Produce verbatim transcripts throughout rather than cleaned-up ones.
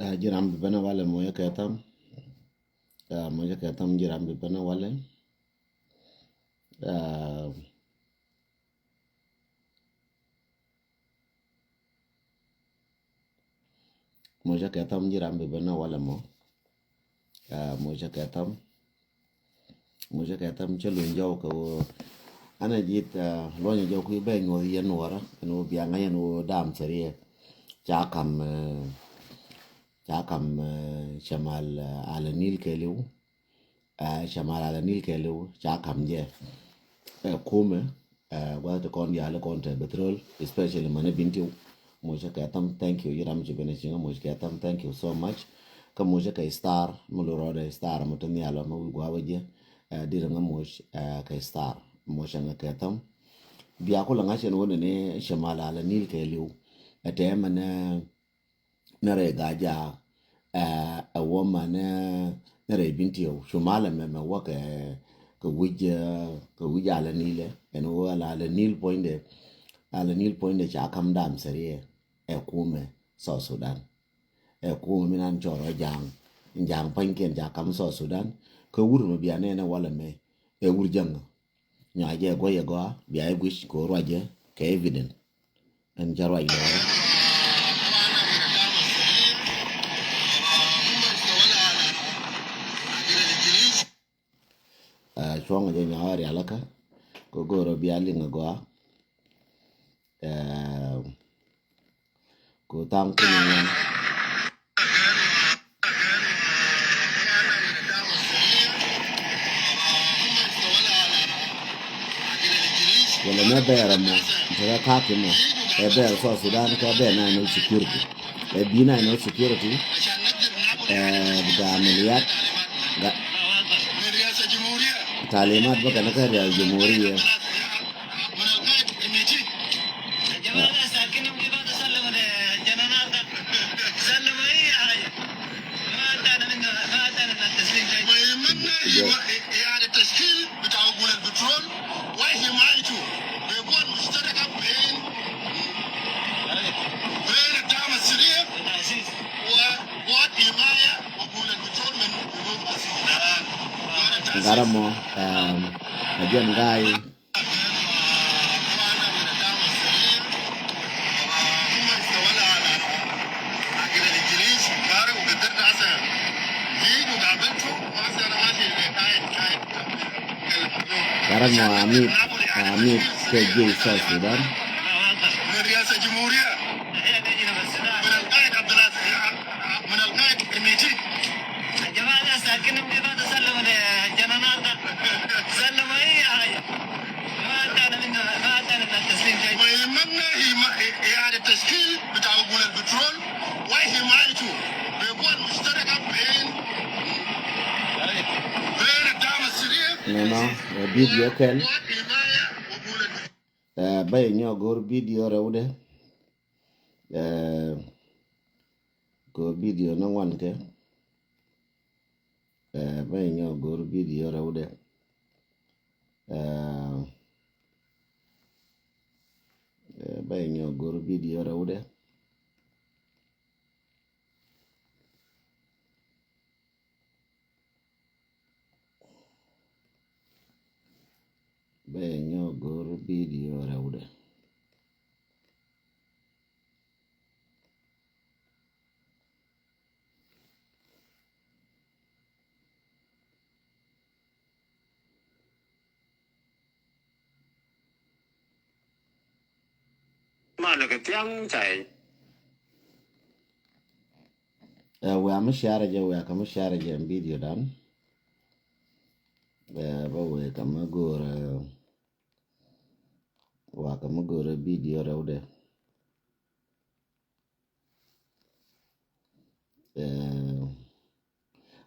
Ah, ji̱ ram bi ben a walɛ, mocä kɛ tham. Ah, mocä kɛ tham, ji̱ ram bi ben a walɛ. Ah, mocä kɛ tham, ji̱ ram bi ben a walɛ mɔ. Ah, mocä kɛ tham. Mocä kɛ tham, cä luny jɔw kɛ ɣöö an a ji̱th, ah, luɔnyɛ jɔw kui̱ bɛ nyuɔth yɛn nuɔrä ɛn ɣöö bia ŋa̱c ɛn ɣöö dam theriɛ. Ca kam, eh, ca kam, eh, camal, eh, alɛ nil kɛɛliw. Eh, camal alɛ nil kɛɛliw ca kam jɛ. Eh, kumɛ, eh, gua̱th ti kɔn diaal kɔn te Bethel, especially mani Bintiw. Mocä kɛ tham, thank you. Ji̱ ram ci ben a ciŋä, mocä kɛ tham, thank you so much. Kä mocä kɛ star, mi lo rɔɔdɛ star, mi te nhial, mi wi̱i̱ gua̱a̱ wä jɛ. Eh, dirɛ ŋä moc, eh, kɛ star. Mocä ŋä kɛ tham. Bia kulɛ ŋa̱c ɛn wä nɛnɛ camal alɛ nil kɛɛliw. Ɛ tɛmɛ nɛ nɛ rɛy Gajaak, eh, ɛ wä ma nɛ, nɛ rɛy Bintiw. Camal ɛmɛ mɛ wä kɛ, kɛ wi̱c, eh, kɛ wi̱c alɛ nilɛ. Ɛn wä alɛ, alɛ nil puɔ̱nydɛ, alɛ nil puɔ̱nydɛ ca kam dam theriɛ. Ɛ kumɛ South Sudan. Ɛ kumɛ mi nan cɔɔr ɔ ja̱a̱ŋ. Ja̱a̱ŋ pa̱nykiɛn ca kam South Sudan. Kä wur mɛ bia nɛnɛ walɛ mɛ. Ɛ wur jäŋ. Nyuac jɛ guɔyɛ gɔaa, bia jɛ guic kɛ ɣöö ruacɛ kɛ evident. Ɛn cä ruac lɔɔrä. Ah, cuɔ̱ŋ jɛ nyuac rialikä kɛ go̱o̱rä bia liŋ a gɔaa. Eh, Ku thaŋ kuni ŋuan. Wala nɛ bɛɛr ɛmɔ, nti rɛ ka̱a̱k ɛmɔ, ɛ bɛɛr South Sudan kä bɛɛr national security. Ɛ bi national security, ɛ, bita amaliyat, ga, talimat bä kɛn kä rial jumhuriya. Ŋa̱rä mɔ, um, a jɛn ga̱a̱y. Ŋa̱rä mɔ amit, amit kɛ ji̱ South Sudan. Nɔnɔ, ɛ, video kɛl. Ɛ, bä yɛ nyɔk go̱r video rɛwdɛ. Ɛ, go̱r video ni ŋuan kɛ. Ɛ, bä yɛ nyɔk go̱r video rɛwdɛ. Ɛ, ɛ, bä yɛ nyɔk go̱r video rɛwdɛ. Bɛ nyɔ go̱r video rɛwdɛ. Ma lɛ kɛ thiaŋ cay. Ɛ, wia mi share jɛ, wia kɛ mi share jɛ video dan. Ɛ, bä wia kɛ mi go̱o̱rɛ, wia kɛ mi go̱o̱rɛ video rɛwdɛ. Ɛ,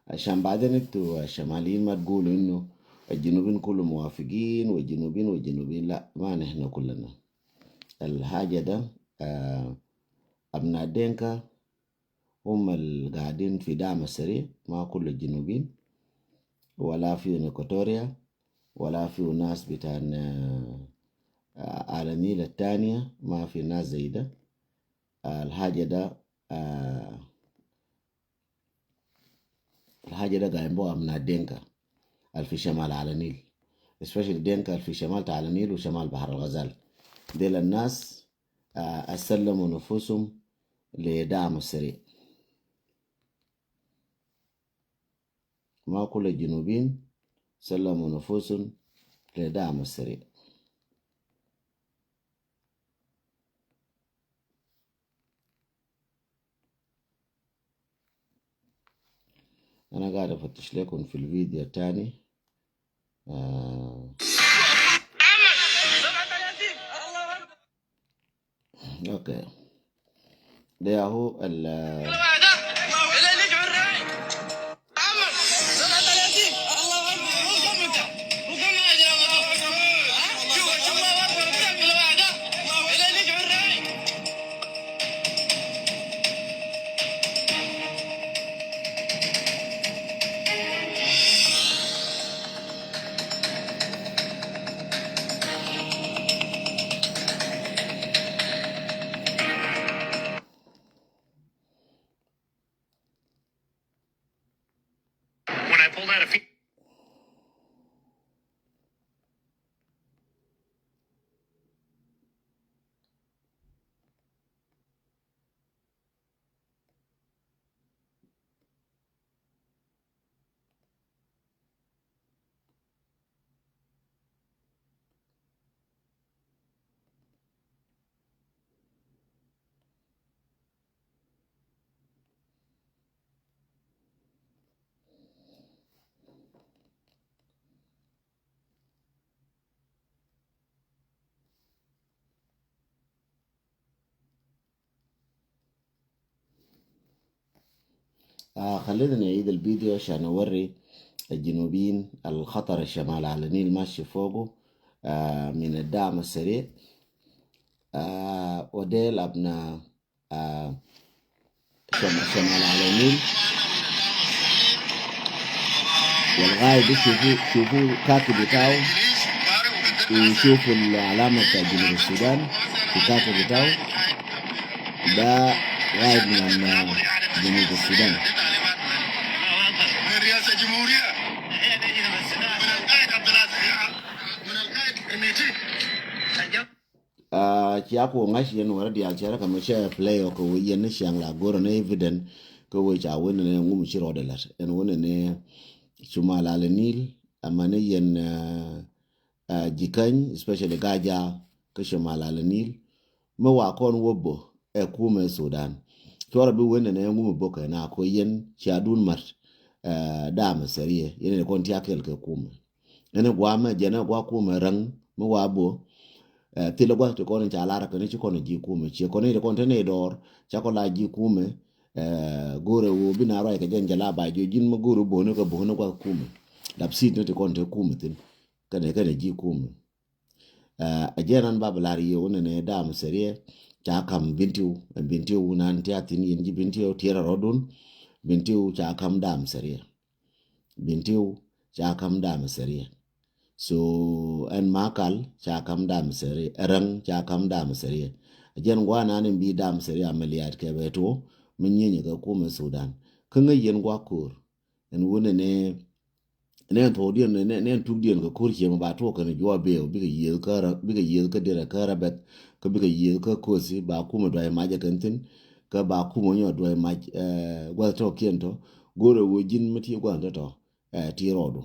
عشان بعدين انتوا الشماليين ما تقولوا انه الجنوبيين كلهم موافقين والجنوبيين والجنوبيين، لا، ما نحن كلنا. الحاجة ده، آه، أبناء دينكا هم القاعدين في دعم السريع، ما كل الجنوبيين، ولا في إكواتوريا، ولا في ناس بتاع، آه، آه، على النيل التانية، ما في ناس زي ده. الحاجة ده، آه، حاجة ده قايم بوها من الدينكا الفي شمال على النيل، especially دينكا الفي شمال على النيل وشمال بحر الغزال. ديل الناس آه، سلموا نفوسهم لدعم السريع. ما كل الجنوبيين سلموا نفوسهم لدعم السريع. أنا قاعد أفتش لكم في الفيديو التاني. آه. أوكي. ده هو ال When I pulled out a fe- آه، خلينا نعيد الفيديو عشان نوري الجنوبيين الخطر الشمال على النيل ماشي فوقه، آه، من الدعم السريع. آه، وديل أبناء، آه، شم-، شمال على النيل. والغاية دي شوفوا، شوفوا كاكي بتاعه، وشوفوا العلامة بتاع جنوب السودان في كاكي بتاعه. ده غاية من جنوب السودان. من رئاسة الجمهورية. من القائد عبد العزيز. من القائد الميتين. Aa, cia ku ŋa̱c yɛn wärä diaal cɛ rɛ kɛ mɛ cɛ play ɔ kɛ wee yɛn ni ciaŋ la go̱rä ni evident kɛ wee ca wen ni ŋum ci rɔɔdɛ lät ɛn wen ni cumal alɛ nil. Ama ni yɛn, aa, aa, jikäny, especially Gaja kä cumal alɛ nil. Mi wa kɔn wä bä ɛ kumɛ Sudan. Cuɔrɛ bi wen ni ŋum bä kɛ na ko yɛn cia dun mat, aa, dam sɛriɛ yɛn ni kɔn tia kɛl kɛ kumɛ. Ɛn ɛ guamɛ jɛn ɛ gua kumɛ räŋ mi wa bo. Ɛ, thilɛ gua̱th ti kɔn in ca lar kɛn ci kɔn ji̱ kumɛ ciɛ kɔn in ti kɔn te nɛy dɔɔr ca kɔn la ji̱ kumɛ. Ɛ, go̱rɛ ɣöö bi na ruac kɛ jɛn jɛ la ba jiɔ ji̱n mi go̱rɛ bo̱o̱ni kɛ bo̱o̱ni gua̱th kumɛ. Dap sit ni ti kɔn te kumɛ thin kɛnɛ kɛnɛ ji̱ kumɛ. Ɛ, ɛ jɛn an ba bi lar yɛ wunɛ nɛ dam sɛriɛ ca kam Bintiu, ɛ Bintiu wunan tia thin yɛn ji̱ Bintiu tiɛrɛ rɔdun. Bintiu ca kam dam sɛriɛ. Bintiu ca kam dam sɛriɛ. So ɛn Makal ca kam dam sɛriɛ, ɛ Räŋ ca kam dam sɛriɛ. Ɛ jɛn guanan in bi dam sɛriɛ amɛliat kɛ bɛ tuɔ mi nyieny kɛ kumɛ Sudan. Kä ŋäc yɛn guak ko̱r ɛn wunɛ nɛ, nɛ thuɔkdiɛn, nɛ, nɛ tukdiɛn kɛ ko̱r ciɛ mɛ ba tuɔ kɛn juɔ bee bikɛ yieth kä rɛ, bikɛ yieth kä dirɛ kä rɛ bɛth kä bikɛ yieth kä kothi ba kumɛ duay mac ɛ kɛn thin. Kä ba kumɛ nyɔ duay mac, ɛ, guath tɔkiɛn tɔ go̱rɛ wee ji̱n mi ti guath tɔ tɔ. Ɛ, ti rɔɔdu.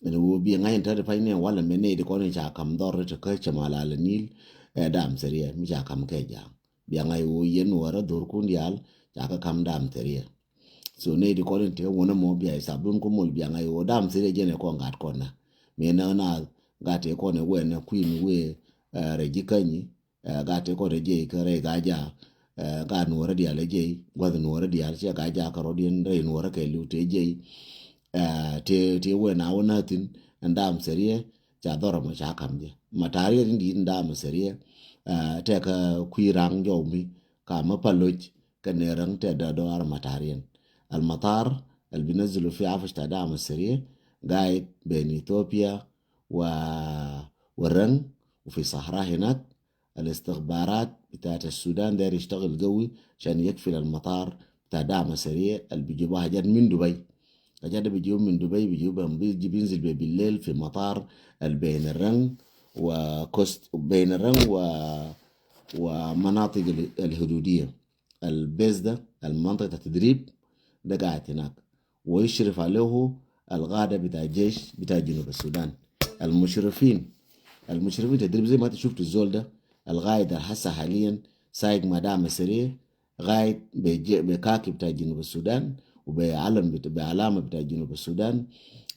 Ɛn ɣöö bi ŋa̱c in täti pany ni walɛ mɛ nɛy ti kɔn in ca kam dhɔr ti kä cɛ ma lalɛ nil. Ɛ, dam sɛriɛ mi ca kam kɛ ja̱a̱ŋ. Bia ŋa̱c ɣöö yɛn nuɔrä dhorkun diaal ca kä kam dam sɛriɛ. So nɛy ti kɔn in te wunä mɔ bia isabdun ku mol bia ŋa̱c ɣöö dam sɛriɛ jɛn ɛ kɔn gat kɔn na. Mi nä na gat ɛ kɔn ɛ wɛn ɛ kui̱n wee, ɛ, rɛ ji̱ känyi. Ɛ, gat tëë kɔn tëë jiɛc kä rɛy Gaja, ɛ, gat nuɔrä diaal tëë jiɛc, gua̱th nuɔrä diaal ciɛ Gaja kärɔ̱diɛn rɛy nuɔrä kɛɛliw tëë jiɛc. Ɛ, tëë, tëë wee na wä näthin ɛn dam sɛriɛ ca dhɔr ɛmɔ ca kam jɛ. Matariɛ tin di̱i̱t ɛn dam sɛriɛ, ɛ, tɛkɛ kui̱ raŋ jɔw mi ka mi pa loc kɛ nɛ räŋ tɛ dɔ̱dɔ̱ ar matariɛn. Al matar al bi nazilu fi afish ta dam sɛriɛ gaid ben Ethiopia wa, wa Räŋ wa fi sahra hinak. الاستخبارات بتاعت السودان داير يشتغل قوي عشان يقفل المطار بتاع دعم سريع اللي بيجيبوا حاجات من دبي. Kajat de bi jiu min Dubai, bi jiu bɛ, bi, bi binzil bɛ bilel fi matar al bain al Rang wa coast, bain al Rang wa, wa manatik al, al hududiya. Al base da, al mantiqa ta tadrib, da gaid hinak. Wa yushrif alehu al qada bita jesh bita Junub Sudan. Al mushrifin, al mushrifin tadrib zay ma ta shuftu zol da, al gaid al hasa haliyan, saik madama sari, gaid be je-, be kaki bita Junub Sudan, u be alam bita, be alama bita Junub Sudan.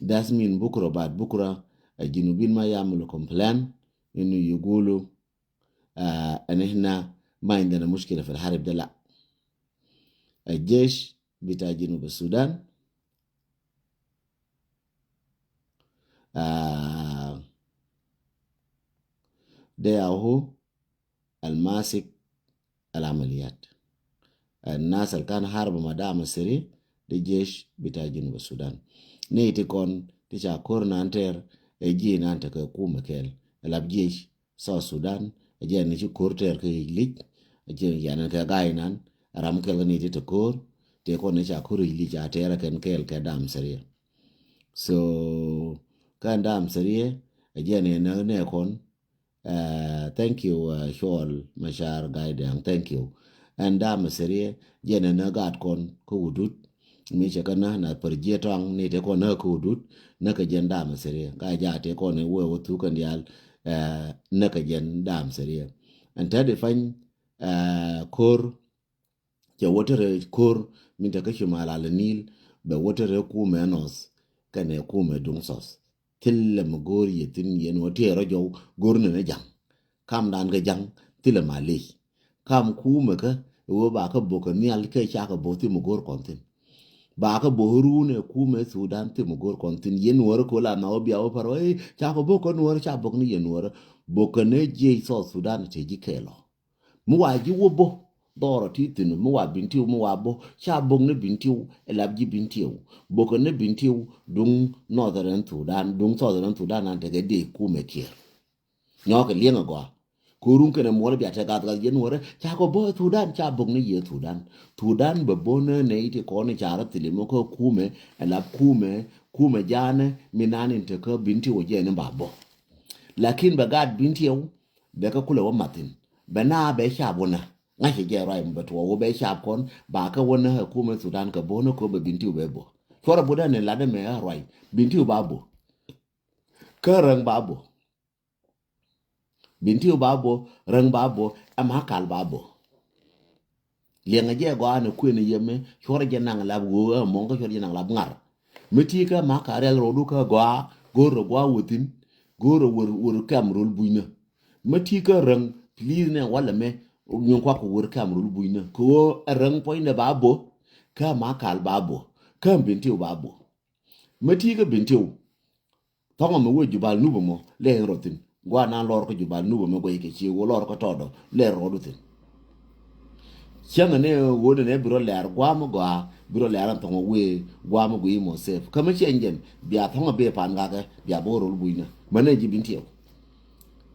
Das min bukra baad bukra, al Junubin ma yamulu complain, inu yugulu, ah, an ihna ma indana mushkila fil harb da, la. Al jesh bita Junub Sudan, ah, de ahu al masik al amaliyat. Al nas al kan harbu madama sari de jesh bita Junub Sudan. Ni ti kon ti ca kor nan ter, e ji nan te ke kume kel. Elap jesh South Sudan, a jɛ ni ci kor ter ke ij lic, a jɛ yani ke gai nan, ram kel ke ni ti te kor, te kon ni ca kor ij lic a ter ken kel ke dam sariya. So, kan dam sariya, a jɛ ni ne, ne kon, uh, thank you, uh, Shual Mashar Gaidang, thank you. And dam sariya, jɛ ni ne gat kon, ko wudut, mi cɛ kä na, na pär jiɛ tɔaŋ ni te kɔn na kä wudut, na kä jɛn dam sariya. Ka ja te kɔn ni wee wä thuk kɛn dial, eh, na kä jɛn dam sariya. Ɛn tä di pany, eh, kor, cɛ wä te rɛ kor, min te kä cumal al Nil, bɛ wä te rɛ kumɛ North, kɛnɛ kumɛ duŋ South. Thilɛ mi go̱o̱r yɛ thi̱n yɛn wä tiɛɛr rɔ jɔw go̱o̱r ni ni ja̱ŋ. Kamdan kɛ ja̱ŋ thilɛ ma lec. Kam kumɛ kä ɛ wä ba kä bo̱k kɛ nhial kɛ ca kɛ bo̱k thim mi go̱o̱r kɔn thi̱n. Ba kä bo̱k run ɛ kumɛ Sudan thim mi go̱o̱r kɔn thi̱n. Yɛn nuɔ̱ɔ̱rä ko̱ la na wä bia wä pär wä, eh, ca kɛ bo̱k kä nuɔ̱ɔ̱rä, ca bo̱k ni yɛn nuɔ̱ɔ̱rä. Bo̱k kɛ ni jiec South Sudan te ji̱ kɛɛl ɔ. Mi wa ji̱ wä bo̱, dhɔrɔ ti thi̱n, mi wa Bentiu, mi wa bo̱, ca bo̱k ni Bentiu, ɛ lap ji̱ Bentiu. Bo̱k kɛ ni Bentiu, duŋ Northern Sudan, duŋ Southern Sudan an tekɛ dee kumɛ Kiir. Nyɔk kɛ liɛŋ a gɔaa. Kɛ run kɛnɛ muɔl bia tɛ gath gath yɛn wärä, ca kɛ bo̱ Sudan, ca bo̱k ni yɛ Sudan. Sudan bɛ bo̱ ni nɛy ti kɔn i̱ ca rɔ thili mɔ kä kumɛ, ɛ lap kumɛ, kumɛ jaanɛ, mi nan in te kä Bentiu jɛ ni ba bo̱. Lakin bɛ gaat Bentiu, bɛ kä kulɛ wä mathin. Bɛ na bɛ cap wä na. Ŋa̱c jɛ ruac mi bɛ tuɔɔk wä bɛ cap kɔn, ba kä wä na ɛ kumɛ Sudan kɛ bo̱ ni kɛ bɛ Bentiu bɛ bo̱. Cuɔrɛ bo̱ dan in lat ɛmɛ ɛ ruac, Bentiu ba bo̱. Kä Räŋ ba bo̱. Bentiu ba bo̱, Räŋ ba bo̱, ɛ Makal ba bo̱. Liɛŋɛ jɛ gɔaa ni kuëni yɛmɛ, cuɔrɛ jɛ naŋ lap ɣöö ɛ mɔŋ kä cuɔrɛ jɛ naŋ lap ŋar. Mi ti kä Makal rial rɔɔdu kä gɔaa, go̱o̱rɛ gɔaa wä thi̱n, go̱o̱rɛ wär, wär kɛm rol bucnä. Mi ti kä Räŋ, please nɛ walɛ mɛ, nyuŋ kuak kɛ wär kɛm rol bucnä. Kɛ ɣöö ɛ Räŋ puɔ̱nydɛ ba bo̱, kä Makal ba bo̱, kä Bentiu ba bo̱. Mi ti kä Bentiu, thɔŋɔ mi wee Jubal Nup ɛmɔ lɛ in rɔ thi̱n. Gua̱a̱ na lɔr kä Jubal Nup ɛmɔ guɛc kɛ ci wä lɔr kä tɔɔdɔ lɛ rɔɔdu thi̱n. Cäŋɛ ni ɣöö ni nɛ bi rɔ lɛr gua̱a̱ mi gɔaa, bi rɔ lɛr an thɔŋɔ wee gua̱a̱ mi guiy mɔ sɛp. Kä mi cɛ nyɛn bia thɔŋɔ bee pan gakɛ bia bä rol bucnä. Mɛ nɛ ji̱ Bentiu.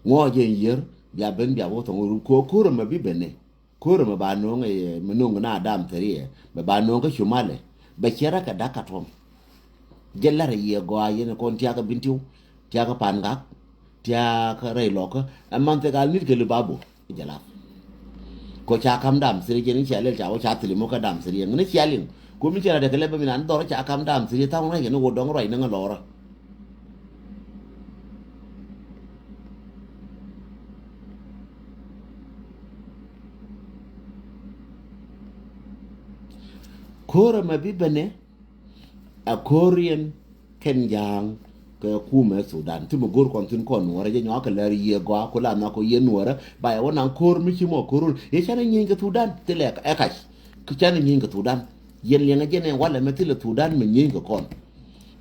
Ŋuɔ jɛ in yier bia ben bia bä thɔŋɔ rol ko̱o̱r ko̱o̱r ɛmɛ bi ben ni. Ko̱r ɛmɛ ba no̱o̱ŋ ɛ, mi no̱o̱ŋ na dam theriɛ, bɛ ba no̱o̱ŋ kä cumalɛ, bɛ cɛ rɛ kɛ dak ka tuɔ̱m. Jɛ lar ɛ yiɛ gɔaa yɛn kɔn tiakä Bentiu, tiakä Pangak, tiakä rɛy lɔkä, ɛ man thek al nit kɛ li ba bo̱, jɛ lap. Kɔ ca kam dam theriɛ jɛn i̱ cia lɛl ca wä ca thili mɔ kä dam theriɛ, ŋini cia liŋ, ko̱ mi cia la dɛkɛ lɛp bä mi nan dhɔr ca kam dam theriɛ tha̱a̱ŋ rɛy kɛ ni wä dɔ̱ŋ ruac ni ŋä lɔrä. Ko̱r ɛmɛ bi bɛnɛ a ko̱r yɛn kɛn ja̱a̱ŋ kɛ kumɛ Sudan. Ti mi go̱r kɔn thi̱n kɔn nuɔrɛ jɛ nyɔak kɛ lär yiëë gɔaa ku la nhɔak kɛ yɛn nuɔrɛ ba yɛ wä naŋ ko̱r mi ci mɔ ko̱r wun. Yɛ canɛ nyieeny kɛ Sudan thilɛ ɛ kac. Kɛ canɛ nyieeny kɛ Sudan. Yɛn liɛŋɛ jɛn ɛ walɛ mɛ thilɛ Sudan mɛ nyieeny kɛ kɔn.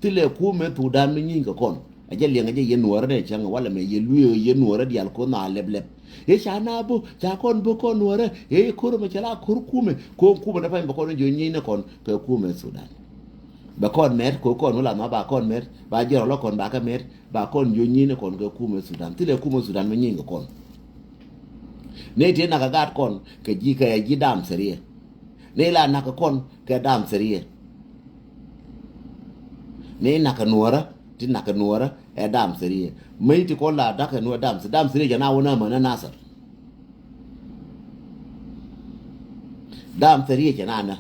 Thilɛ kumɛ Sudan mi nyieny kɛ kɔn. A jɛ liɛŋɛ jɛ yɛ nuɔrɛ nɛ cäŋ walɛ mɛ yɛ luee yɛ nuɔrɛ dial ko̱n a lɛp lɛp. Yɛ ca na bo̱ ca kɔn bo̱ kɔn nuɔrɛ yɛ yɛ ko̱r mɛ cɛ la ko̱r kumɛ ko̱n kumɛ dɛ pany bɛ kɔn jɛ nyieny ni kɔn kɛ kumɛ Sudan. Bɛ kɔn mɛt ko̱ kɔn wä la ma ba kɔn mɛt ba jɛ rɔ lɔ kɔn ba kɛ mɛt ba kɔn jɛ nyieny ni kɔn kɛ kumɛ Sudan. Thilɛ kumɛ Sudan mi nyieny kɛ kɔn. Nɛ ti nak kɛ gat kɔn kɛ ji̱ kɛ ji̱ dam theriɛ. Ni la nak kɔn kɛ dam theriɛ. Mëë nakä nuɔrä, ti nakä nuɔrä ɛ dam thiriɛ. Mëë ti kɔn la dakä nuɔrä dam thiriɛ, dam thiriɛ jɛ na wä na mänä Nasir. Dam thiriɛ jɛ na nä.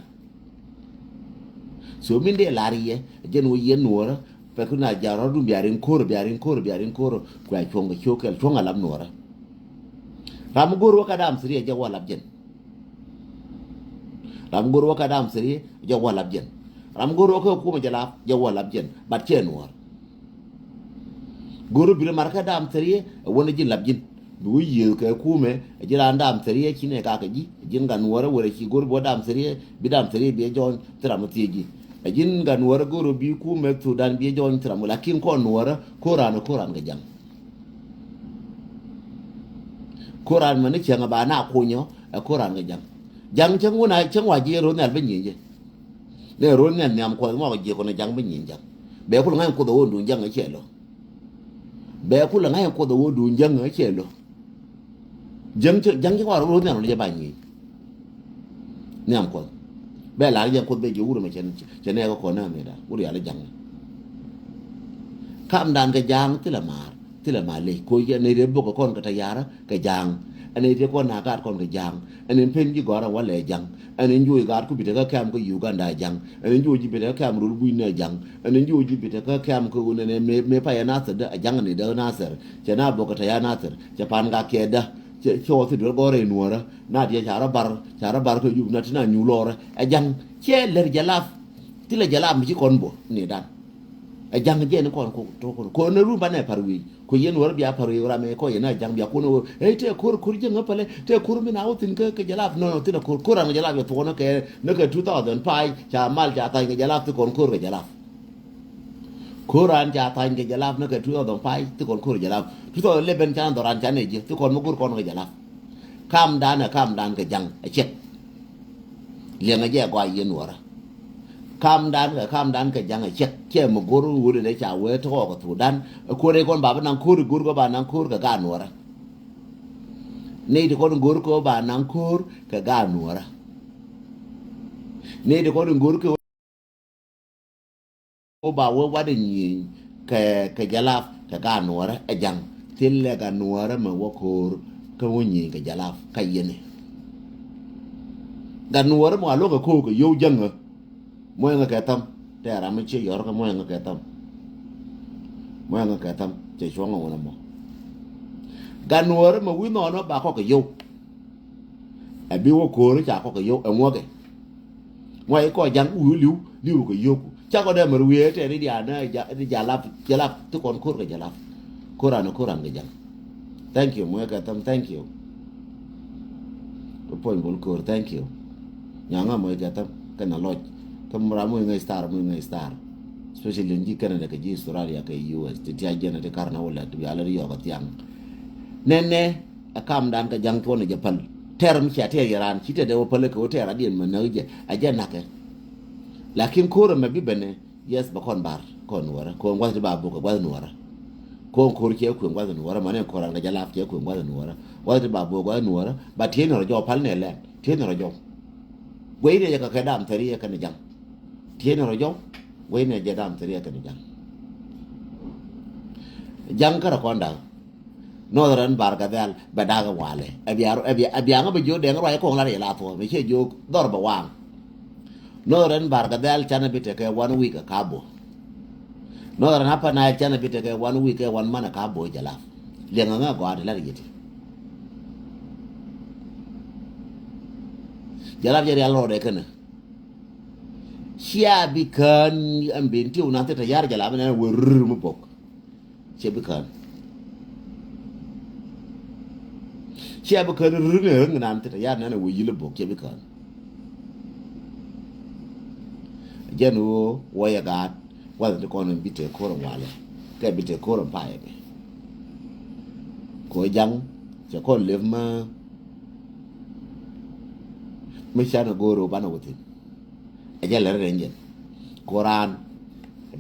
So min dee lar yɛ jɛn wä yɛn nuɔrä. Pɛk na ja̱ rɔ̱dun bia rin ko̱r, bia rin ko̱r, bia rin ko̱r. Kua cuɔ̱ŋ kɛ ciök kɛl, cuɔ̱ŋ a lap nuɔrä. Ram go̱r wä ka dam thiriɛ jɛ wä lap jɛn. Ram go̱r wä ka dam thiriɛ jɛ wä lap jɛn. Ram go̱r wä ka kumɛ jɛ lap jɛ wä lap jɛn. Bat cɛ nuɔr. Go̱r wä bi ri mar ka dam thiriɛ ɛ wä ni ji̱n lap ji̱n. Bi wä yiëë kɛ kumɛ ɛ ji̱n ran dam thiriɛ ci nɛ ka kɛ ji̱. Ɛ ji̱n ka nuɔrä wärɛ ci go̱r bi wä dam thiriɛ, bi dam thiriɛ bi ɛ jɔny thiram thiec ji̱. Ɛ ji̱n ka nuɔrä go̱r wä bi kumɛ Thudan bi ɛ jɔny thiram, lakin kɔn nuɔrä ko̱ran ko̱ran kɛ jaŋ. Ko̱ran mɛ ni cäŋ a ba na kunyɔ ɛ ko̱ran kɛ jaŋ. Jaŋ cäŋ wun a cäŋ wa jiɛ ro̱n nhial bä nyieny jɛ. Nɛ ro̱n nhial nhiam kuɔth mɔk jiɛ kɔn jaŋ bä nyieny jaŋ. Bɛ kul ŋa̱ny kuoth a wä duun jaŋ a cɛ lɔ. Bɛ kul ŋa̱ny kuoth a wä duun jaŋ a cɛ lɔ. Jaŋ cä jaŋ cä wa ro̱n nhial wun jɛ ba nyieny. Nhiam kuɔth. Bɛ lar jɛ kuoth bɛ jiɛ wur mɛ cɛ nɛ kɛ kɔn nɛ mɛ da wur yal jaŋ. Kamdan kɛ ja̱a̱ŋ thilɛ maar, thilɛ maar ley. Koc kɛ nɛy riet bok kɛ kɔn kɛ tɛ ya̱rä kɛ ja̱a̱ŋ. Ɛn nɛy riet kɔn na gaat kɔn kɛ ja̱a̱ŋ. Ɛn in pen ji̱ gɔ̱rä walɛ ja̱a̱ŋ. Ɛn in juɔc gaat ku bi tekɛ kɛm kä Uganda ja̱a̱ŋ. Ɛn in juɔc ji̱ bi tekɛ kɛm rol buc nɛ ja̱a̱ŋ. Ɛn in juɔc ji̱ bi tekɛ kɛm kä wun ɛn mëë payɛ Nathir dä a ja̱ŋ ɛn in dä Nathir. Cɛ na bok kɛ tɛ ya Nathir. Cɛ pan ka kɛ dä. Cɛ cɛ wä thi duel gɔ̱rä in nuɔ̱rä. Na diɛ ca rɔ bar, ca rɔ bar kä yup na ti na nyu lɔrä. Ɛ ja̱ŋ cɛ lɛr jɛ lap. Thilɛ jɛ lap mi ci kɔn bo ni dan. Ɛ ja̱ŋ jɛ ni kɔn ko to kɔn. Ko ni run banɛ par wi̱i̱. Ko yɛn wär bia par wi̱i̱ ram ɛ kɔ yɛn a ja̱ŋ bia kun wä. Ɛ tɛ kor kor jɛ ŋä pale. Tɛ kor mi na wä thin kä kɛ jɛ lap. No no thin a kor kor ram jɛ lap yɛ thuɔn kɛ ni kɛ two thousand five. Ca mal ca tha̱ny kɛ jɛ lap thi kɔn kor kɛ jɛ lap. Kor ran ca tha̱ny kɛ jɛ lap ni kɛ two thousand five. Thi kɔn kor kɛ jɛ lap. Two thousand eleven ca dhɔran ca nɛ jiɛ. Thi kɔn mi kor kɔn kɛ jɛ lap. Kamdan ɛ kamdan kɛ ja̱ŋ ɛ ciɛk. Liɛŋɛ jɛ gɔaa yien nuɔrä. Kamdan kɛ kamdan kɛ ja̱ŋ ɛ ciɛk. Cɛ mi go̱r wuri dee ca wee ti kɔɔk ɛ Thudan. Ɛ kuɔr ɛ kɔn ba bi naŋ ko̱r ɛ go̱r kɔ ba naŋ ko̱r kɛ gaat nuɔrä. Nɛy ti kɔn go̱r kɔ ba naŋ ko̱r kɛ gaat nuɔrä. Nɛy ti kɔn go̱r kɛ Wä ba wee wat in nyieny kɛ kɛ jalap kɛ gaat nuɔrä ɛ ja̱ŋ. Thilɛ gat nuɔrä mɛ wä ko̱o̱r kä wä nyieny kɛ jalap kä yɛnɛ. Gat nuɔrä mɛ wa lo̱k kɛ ko̱o̱k kɛ yio̱w jäŋä. Muɔ̱yŋä kɛ thäm tɛ ram mi ciɛ yɔr kɛ muɔ̱yŋä kɛ thäm. Muɔ̱yŋä kɛ thäm cɛ cuɔ̱ŋä wun ɛmɔ. Gat nuɔrä mɛ wi̱i̱ nhɔɔnɔ ba kɔk kɛ yio̱w. Ɛ bi wä ko̱o̱r ca kɔk kɛ yio̱w ɛ ŋuɔ̱kɛ. Ŋuac kɔ ja̱ŋ wi̱i̱ li̱w li̱w kɛ yio̱ku. Cakɔ dee mär wiee tɛn i̱ diaanä i̱ jalap jalap ti kɔn ko̱r kɛ jalap. Ko̱ran ko̱ran kɛ ja̱ŋ. Thank you muekɛ thäm, thank you. Puɔ̱ny bol ko̱r, thank you. Nyaŋä muekɛ thäm kɛn a lɔc. Thäm ram muekɛ ŋäc star muekɛ ŋäc star. Especially in ji̱ Canada kɛ ji̱ Australia kɛ U S ti tiac jɛn ti kar na wä lɛt ti bialɛ ri yɔk a thiaŋ. Nɛnɛ. Ɛ kamdan kɛ ja̱ŋ cuɔ̱n ɛ jɛ päl. Tɛr mi cia tɛr yɛ raan ci tɛt ɛ wä päl ɛ kɛ wä tɛr adiɛn mɛ näk jɛ ɛ jɛ na̱kɛ. Lakin ko̱r ɛmɛ bi bɛnɛ. Yes bɛ kɔn bar kɔn nuɔrä ko̱n gua̱th ti ba bok ɛ gua̱th nuɔrä. Ko̱n ko̱r ciɛ kueŋ gua̱th nuɔrä mani ko̱r an kɛ jɛ lap ciɛ kueŋ gua̱th nuɔrä. Gua̱th ti ba bok gua̱th nuɔrä ba tiee nɔrɔ jɔw päl nɛ lɛn tiee nɔrɔ jɔw. Guey ni jɛ kɛ kɛ dam thɛri yɛ kɛn ja̱ŋ. Tiee nɔrɔ jɔw. Guey ni jɛ dam thɛri yɛ kɛn ja̱ŋ. Ja̱ŋ kärɛ kɔn da̱ŋ. Northern Bargazal bɛ da̱k ɛ walɛ ɛ bia ɛ bia ɛ bia ŋä bɛ jiök dɛŋ ruac kɔŋ lar yɛ la thuɔ̱ɔ̱m ɛ ciɛ jiök dhɔr bɛ waŋ. Northern Bargazal canɛ bi tekɛ one week ɛ kabo. Northern Upper Nile canɛ bi tekɛ one week ɛ one month ɛ kabo jalap. Liɛŋɛ ŋä gɔaa ti lar yɛ ti. Jalap jɛ rial rɔɔdɛ känɛ. Cia bi kään ɛn ben ti wä nath ti te yar jalap ɛn ɛn wä rur mi bok. Cɛ bi kään. Cɛ bi kään run ni räŋ nan thit a yar nan a wee yil a bok cɛ bi kään. Jɛn woo wä yɛ gaat wath ti kɔn bi te ko̱r in walɛ kɛ bi te ko̱r in payɛ bi. Ko jaŋ cɛ kɔn lep mä mi can a go̱o̱r wä banɛ wä thin. Ɛ jɛ lɛr rɛn jɛn ko raan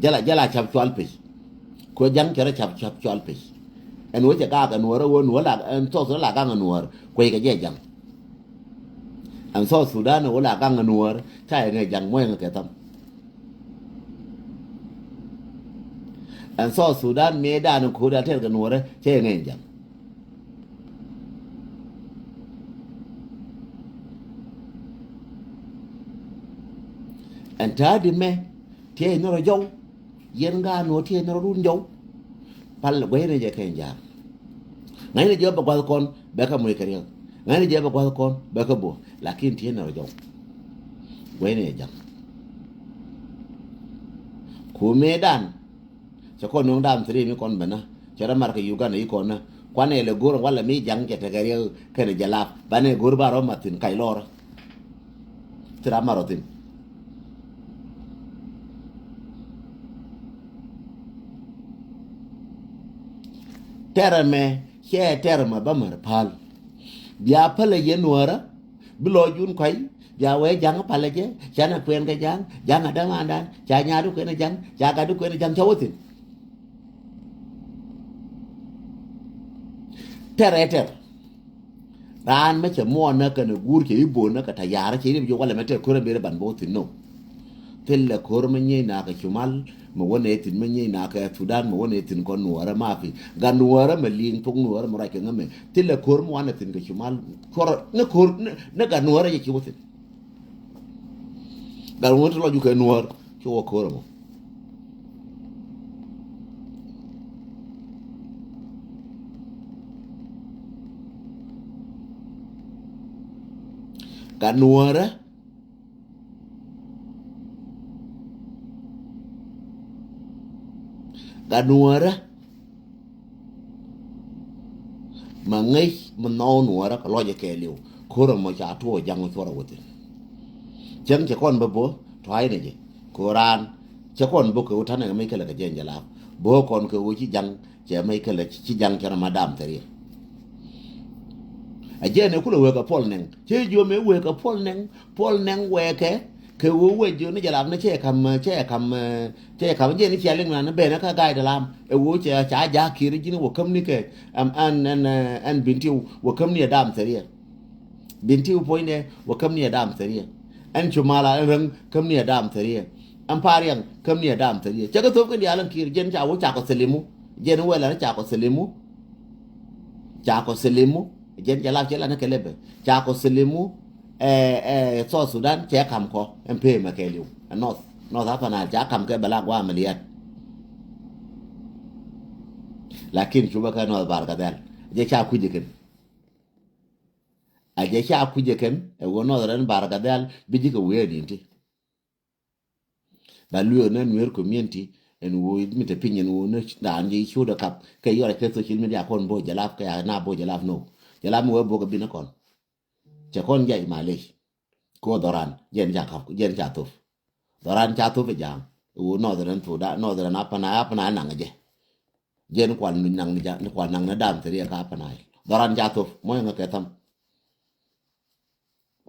jɛ la jɛ la cap cual pec. Kuɛ ja̱ŋ cɛ rɔ cap cap cual pec. Ɛn wä cɛ gaak ɛn wä rɔ wä nuɔ̱ɔ̱r la ɛn South Sudan la gaŋ ɛn wä kuec kɛ jɛ ja̱ŋ. Ɛn South Sudan wä la gaŋ ɛn wä ca yɛ ŋɛ ja̱ŋ muɔ̱yɛ ŋɛ kɛ thäm. Ɛn South Sudan mëëdan ko̱o̱da tɛr kɛ nuɔrɛ cɛ ŋɛn jaŋ. Ɛn ta̱a̱ di mɛ tiɛ inɔ rɔ jɔw. Yɛn gaa nuɔ tiɛ inɔ rɔ run jɔw. Pal guɛy ni jɛ kɛn ja̱a̱r. Ŋa̱cni jɛ bɛ gua̱th kɔn bɛ kɛ muc kɛ riɛk. Ŋa̱cni jɛ bɛ gua̱th kɔn bɛ kɛ bo̱. Lakin tiɛ inɔ rɔ jɔw. Guɛy ni jɛ ja̱ŋ. Ku mëëdan cɛ kɔn nuɔ̱ŋ dam thiri mi kɔn bɛnä cɛ rɔ mar kɛ Uganda yi kɔn nä kuanɛ lɛ go̱r walɛ mi ja̱ŋ cɛ tekɛ riɛk kɛnɛ jɛ lap banɛ go̱r ba rɔ mat thi̱n kac lɔrä. Thira mar rɔ thi̱n. Tɛrɛ mɛ cɛ tɛrɛ mɛ ba mär pal. Bia pälɛ yɛ nuɔrä. Bi lɔ jun kɔy bia wee ja̱ŋ palɛ jɛ. Canɛ kuɛn kɛ ja̱ŋ ja̱ŋ a dämandan ca nyaadu kuɛn ja̱ŋ ca gatdu kuɛn ja̱ŋ ca wä thi̱n. Tɛr ɛ tɛr. Raan mɛ cɛ muɔɔn nä kɛnɛ guur cɛ i̱ bo̱o̱n nä kɛ tayarä cɛ i̱ rip ji̱ walɛ mɛ tɛr ko̱rä ber ban bo̱o̱ thi̱n no. Thilɛ ko̱r mɛ nyiey na kɛ cumal mɛ wä nɛ thi̱n mɛ nyiey na kɛ Sudan mɛ wä nɛ thi̱n kɔn nuɔɔrä mafi. Gat nuɔɔrä mɛ li̱i̱ŋ thok nuɔɔrä mɛ ruac kɛ ŋämɛ. Thilɛ ko̱r mɛ wanɛ thi̱n kɛ cumal. Cuɔrɔ ni ko̱r ni gat nuɔɔrä jɛ ci wä thi̱n. Gat ŋuɔ̱t lɔ jukɛ nuɔɔr ci wä ko̱r ɛmɔ. Gat nuɔɔrä. Gat nuɔɔrä. Ma ŋäc mi nhɔw nuɔɔrä kɛ lɔcɛ kɛɛliw ko̱r ɛmɔ ca tuɔɔk ja̱ŋ cuɔrɛ wä thi̱n. Cäŋ cɛ kɔn bä bo̱ tua̱a̱cnɛ jɛ ko̱ raan cɛ kɔn bo̱ kɛ wä ta̱nɛ kɛ mi kɛlɛ kɛ jɛn jɛ lap bo̱ kɔn kɛ wä ci ja̱ŋ cɛ mi kɛlɛ ci ja̱ŋ cɛ rɔ ma dam theriɛ. A jɛn ɛ kulɛ wek kɛ puɔl nɛŋ cɛ jiɔ mi wek kɛ puɔl nɛŋ puɔl nɛŋ wɛɛkɛ kɛ ɣöö wec jiö ni jɛ lam ni cɛ kam cɛ kam cɛ kam jɛ ni cia liŋ na ni ben kä ga̱a̱c dɛ lam ɛ ɣöö cɛ ca ja̱a̱k kiɛt ji̱n wä käm ni kɛ ɛn ɛn ɛn bintiw wä käm ni ɛ dam theriɛ. Bintiw puɔ̱nydɛ wä käm ni ɛ dam theriɛ. Ɛn cumala ɛn räŋ käm ni ɛ dam theriɛ. Ɛn pariɛŋ käm ni ɛ dam theriɛ cɛ kɛ thop kɛn diaal ɛn kiɛt jɛn ca wä ca kɔ thilimu jɛn wɛlɛ ni ca kɔ thilimu. Ca kɔ thilimu jɛn jɛ lap cɛ la ni kɛ lɛbɛ ca kɔ thilimu. Ɛ ɛ South Sudan cɛ kam kɔ ɛn pee mɛ kɛɛliw ɛ North North Upper Nile ca kam kɛ bɛ la gua amiliat. Lakin cupɛ kɛ North Bahr el Ghazal jɛ ca kui̱c kɛn. A jɛ ca kui̱c kɛn ɛ wä Northern Bahr el Ghazal bi ji̱ kɛ wee nin ti. Ba lueek ni Nuer community ɛn ɣöö mi te piny ɛn ɣöö ni raan jɛ i̱ ciötdɛ kap kɛ yɔrɛ kɛ social media kɔn bo̱o̱ jɛ lap kɛ na bo̱o̱ jɛ lap no. Jɛ lap mi wee bo̱o̱ kɛ bi̱n kɔn. Cɛ kɔn jɛ i̱ malec. Kɛ ɣöö dhɔran jɛn ca kap jɛn ca thop. Dhɔran ca thop ɛ ja̱a̱ŋ. Ɣöö Northern Sudan Northern Upper Nile Upper Nile naŋ jɛ. Jɛn kual naŋ ni ja ni kual naŋ ni dam theriɛ ka Upper Nile. Dhɔran ca thop mɔc ŋä kɛ tham.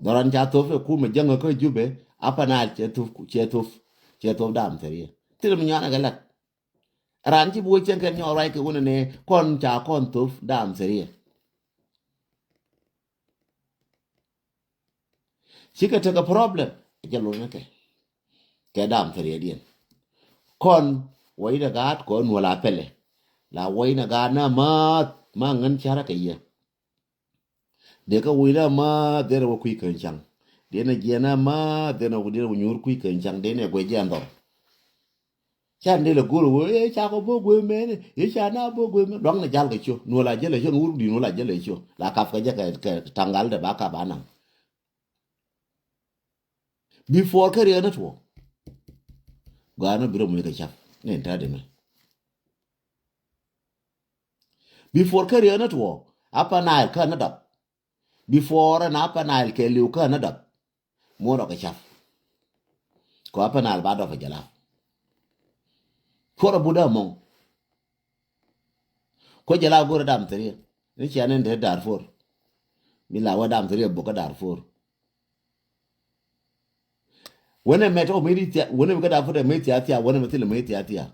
Dhɔran ca thop ɛ kumɛ jäŋä kä Jubɛ Upper Nile cɛ thop cɛ thop cɛ thop dam theriɛ. Thil mi nyuanɛ kɛ lat. Raan ci bi wä cieŋ kɛn nyɔɔr ruac kɛ wunɛ ni kɔn ca kɔn thop dam theriɛ. Cikɛ tekɛ problem jɛ lo̱n ni kɛ kɛ dam theriɛ diɛn. Kɔn wä inɛ gaat kɔn nuɔl a pɛlɛ la wä inɛ gaat na maath ma ŋän carä kɛ yɛ. Dee kä wi̱i̱ na ma dee na wä kui̱ ken caŋ. Dee na jiɛn na ma dee na wä dee na wä nyuur kui̱ ken caŋ dee na guɛ jiɛn dhɔr. Can dee la go̱r wä ee ca kɔ bo̱ guɛ mɛni ee ca na bo̱ guɛ mɛni luaŋ na jal kɛ cio nuɔ la jɛl kɛ cio ŋur di nuɔ la jɛl kɛ cio la kap kɛ jɛ kɛ taŋgal dee ba kap anaŋ. Before kä riɛk ni tuɔ gɔaa ni bi rɔ muc kɛ cap ni in ta̱a̱ dee mɛ. Before kä riɛk ni tuɔɔk Upper Nile kä ni dap. Before ɛn Upper Nile kɛɛliw kä ni dap. Muɔ̱ɔ̱n rɔ kɛ cap. Kɛ Upper Nile ba dɔp ɛ jɛ lap. Cuɔrɛ but dee mɔŋ. Kuɛ jɛ lap go̱rɛ dam theriɛ ni cia ni dee Darfur. Mi la wä dam theriɛ bok kä Darfur. Wänɛ mɛ tɔk mi ri thia wänɛ mi kä Darfur dee mi thia thia wänɛ mi thilɛ mi thia thia.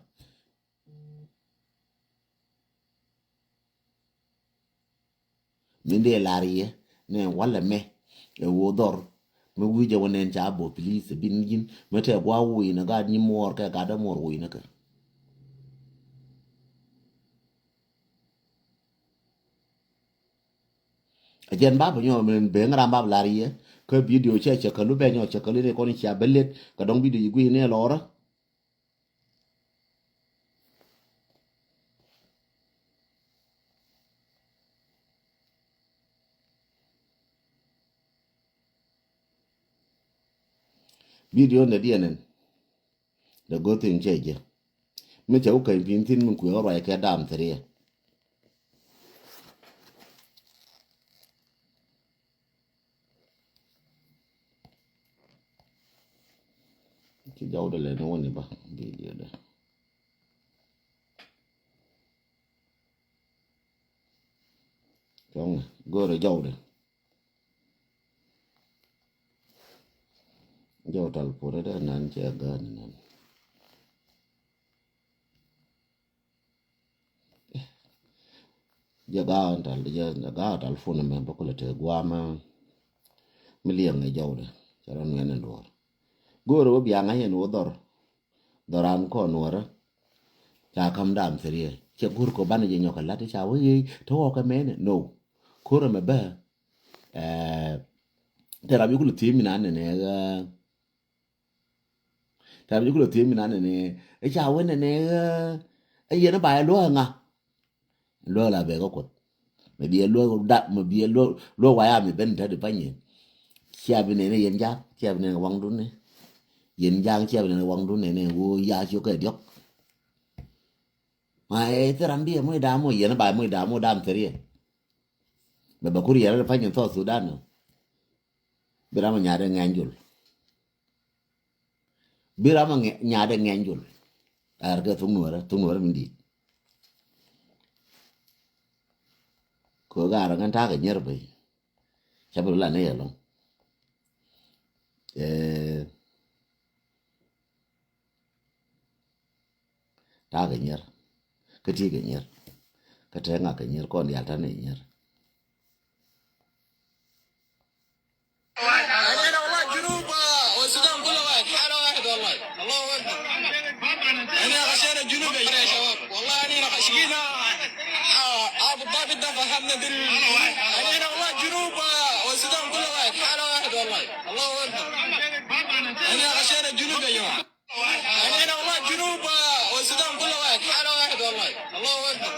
Min dee lar yɛ nɛ walɛ mɛ ɛ woo dhɔr. Mɛ wi̱i̱ jɛ wä nɛn ca bɔ pilis ɛ bin ji̱n mɛ tɛ gua wi̱i̱ nɛ gat nyi muɔɔr kɛ gat dee muɔɔr wi̱i̱ nɛ kɛ. Ɛ jɛn bap nyɔ min ben ram bap lar yɛ. Kä video cɛ cɛ kä lu bɛ nyɔ cɛ kä lu ni kɔn cia bɛ let kɛ dɔŋ video yi gui ni lɔrä. Video nɛ diɛn ɛn. The good thing cɛ jɛ. Mi cɛ wä keny pin thin min kuɛ ruac kɛ dam thiriɛ. Ci jɔwdɛ lɛ ni wä ni ba video dɛ. Cɔŋ go̱o̱rɛ jɔwdɛ. Jɔw tal puɔrɛ dɛ nan cɛ gani nan. Jɛ gaa tal jɛ gaa tal fun mɛ bä kulɛ te guama. Mi liɛŋ ɛ jɔwdɛ cɛ rɔ nuɛn ɛ duɔr. Go̱o̱rɛ wä biaŋa yɛn wä dhɔr. Dhɔran kɔn wärä. Ca kam dam thiriɛ cɛ go̱o̱r kɔ banɛ jɛ nyɔk ɛ lat ca wä yey te wä kɛ mɛnɛ no. Ko̱rɛ mɛ bä. Ɛ, te rap yukul thi̱i̱m inan nɛnɛ ɣä. Te rap yukul thi̱i̱m inan nɛnɛ ɛ ca wä nɛnɛ ɣä. Ɛ yɛn ɛ ba ɛ luäk ɛ ŋa. Luäk la bɛ kä kuɔth. Mɛ biɛ luäk da mɛ biɛ luäk luäk waya mi ben te di pany yɛn. Cia bi nɛnɛ yɛn ja̱a̱ŋ cia bi nɛnɛ waŋdun nɛ. Yɛn ja̱a̱ŋ cia bi nɛnɛ waŋdun nɛnɛ wo ya ciokɛ diɔk. Ma ɛ thil ram bi ɛ moc dam moc yɛn ba moc dam moc dam thil riɛn. Mɛ bɛ kur yɛn rɛ pany in South Sudan nɔ. Bi ram a nyaat ɛ ŋɛny jol. Bi ram a nyaat ɛ ŋɛny jol. Ar kɛ thuk nuɔrɛ thuk nuɔrɛ min di̱i̱t. Kɛ ɣöö gaarä ŋän ta̱a̱ kɛ nyier bäy. Ca bi la ni yɛ lɔŋ. Ee. Ta̱a̱ kɛ nyier. Kä ti kɛ nyier. Kä te ŋa kɛ nyier kɔn diaal ta̱a̱ ni nyier. أنا والله جنوب والسودان كله واحد، حالة واحد والله. الله أكبر. أنا غشينا الجنوب يا شباب. والله أنا غشينا. آه، أبو ظبي ده فهمنا دل. أنا والله جنوب والسودان كله واحد، حالة واحد والله. الله أكبر. أنا غشينا الجنوب يا جماعة. أنا والله جنوب والسودان كله واحد، حالة واحد والله. الله أكبر.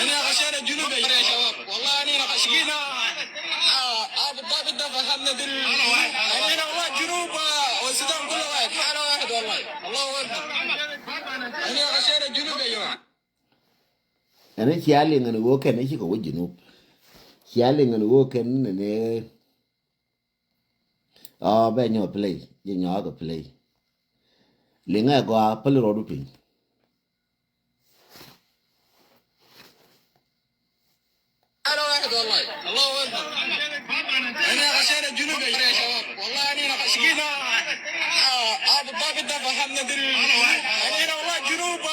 أنا غشينا الجنوب يا شباب. والله أنا غشينا. آه، أبو ظبي ده فهمنا دل. أنا والله جنوب والسودان كله واحد، حالة واحد والله. الله أكبر. أنا غشينا الجنوب يا جماعة. Ɛn cia liŋ ɛn ɣöö kɛn ɛ cikɛ wä Junub. Cia liŋ ɛn ɣöö kɛn nɛnɛ. Ɔ bɛ nyɔ play, ji̱ nyɔ akɛ play. Liŋɛ gɔaa päli rɔɔdu piny. أنا واحد والله. الله أكبر. أنا غشينا الجنوب يا شباب. والله أنا غشينا. آه، أبو ظبي ده فهمنا دل. أنا والله جنوب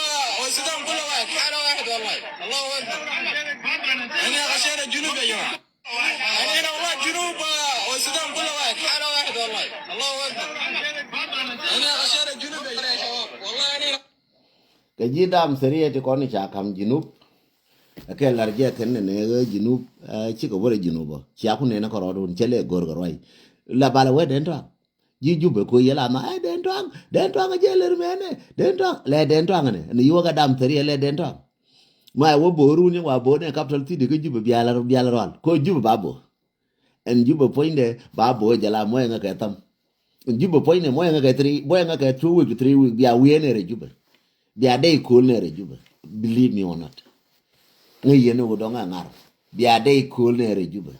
والسودان كله واحد. حالة واحد والله. الله أكبر. أنا غشينا الجنوب يا جماعة. أنا والله جنوب والسودان كله واحد، حالة واحد والله. الله أكبر. أنا غشينا الجنوب يا شباب. والله أنا Kɛ ji̱ dam thiriɛ ti kɔn ca ka̱m Junub. Ɛ kɛ lar jɛ kɛn nɛ nɛ ɣä Junub, ɛ, cikɛ wärɛ Junub ɔ. Cia ku nɛn ɛ kɛ rɔɔdun, cɛ lɛ go̱r kɛ ruac. La balɛ wä dɛn tɔ̱a̱ŋ. Ji̱ Jubɛ ko yɛl ama, ɛ, dɛn tɔ̱a̱ŋ, dɛn tɔ̱a̱ŋ ɛ jɛ lɛr mɛnɛ, dɛn tɔ̱a̱ŋ, lɛ dɛn tɔ̱a̱ŋ ɛnɛ. Ɛn yuɔk ɛ dam thiriɛ lɛ dɛn tɔ̱a̱ŋ. Ma ɛ wä bo̱o̱run ni wa bo̱o̱r ni capital city kä Jubɛ bial, bial rual. Ko Jubɛ ba bo̱o̱r. Ɛn Jubɛ puɔ̱nydɛ ba bo̱o̱r jɛ la muɔyɛ ŋä kɛ tham. Ɛn Jubɛ puɔ̱nydɛ muɔyɛ ŋä kɛ three, muɔyɛ ŋä kɛ two week, three week, bia wiee nɛ rɛ Jubɛ. Bia dɛy ko̱l nɛ rɛ Jubɛ. Believe me or not. Ŋä yɛn ni wä dɔŋ ɛ ŋar. Bia dɛy ko̱l nɛ rɛ Jubɛ.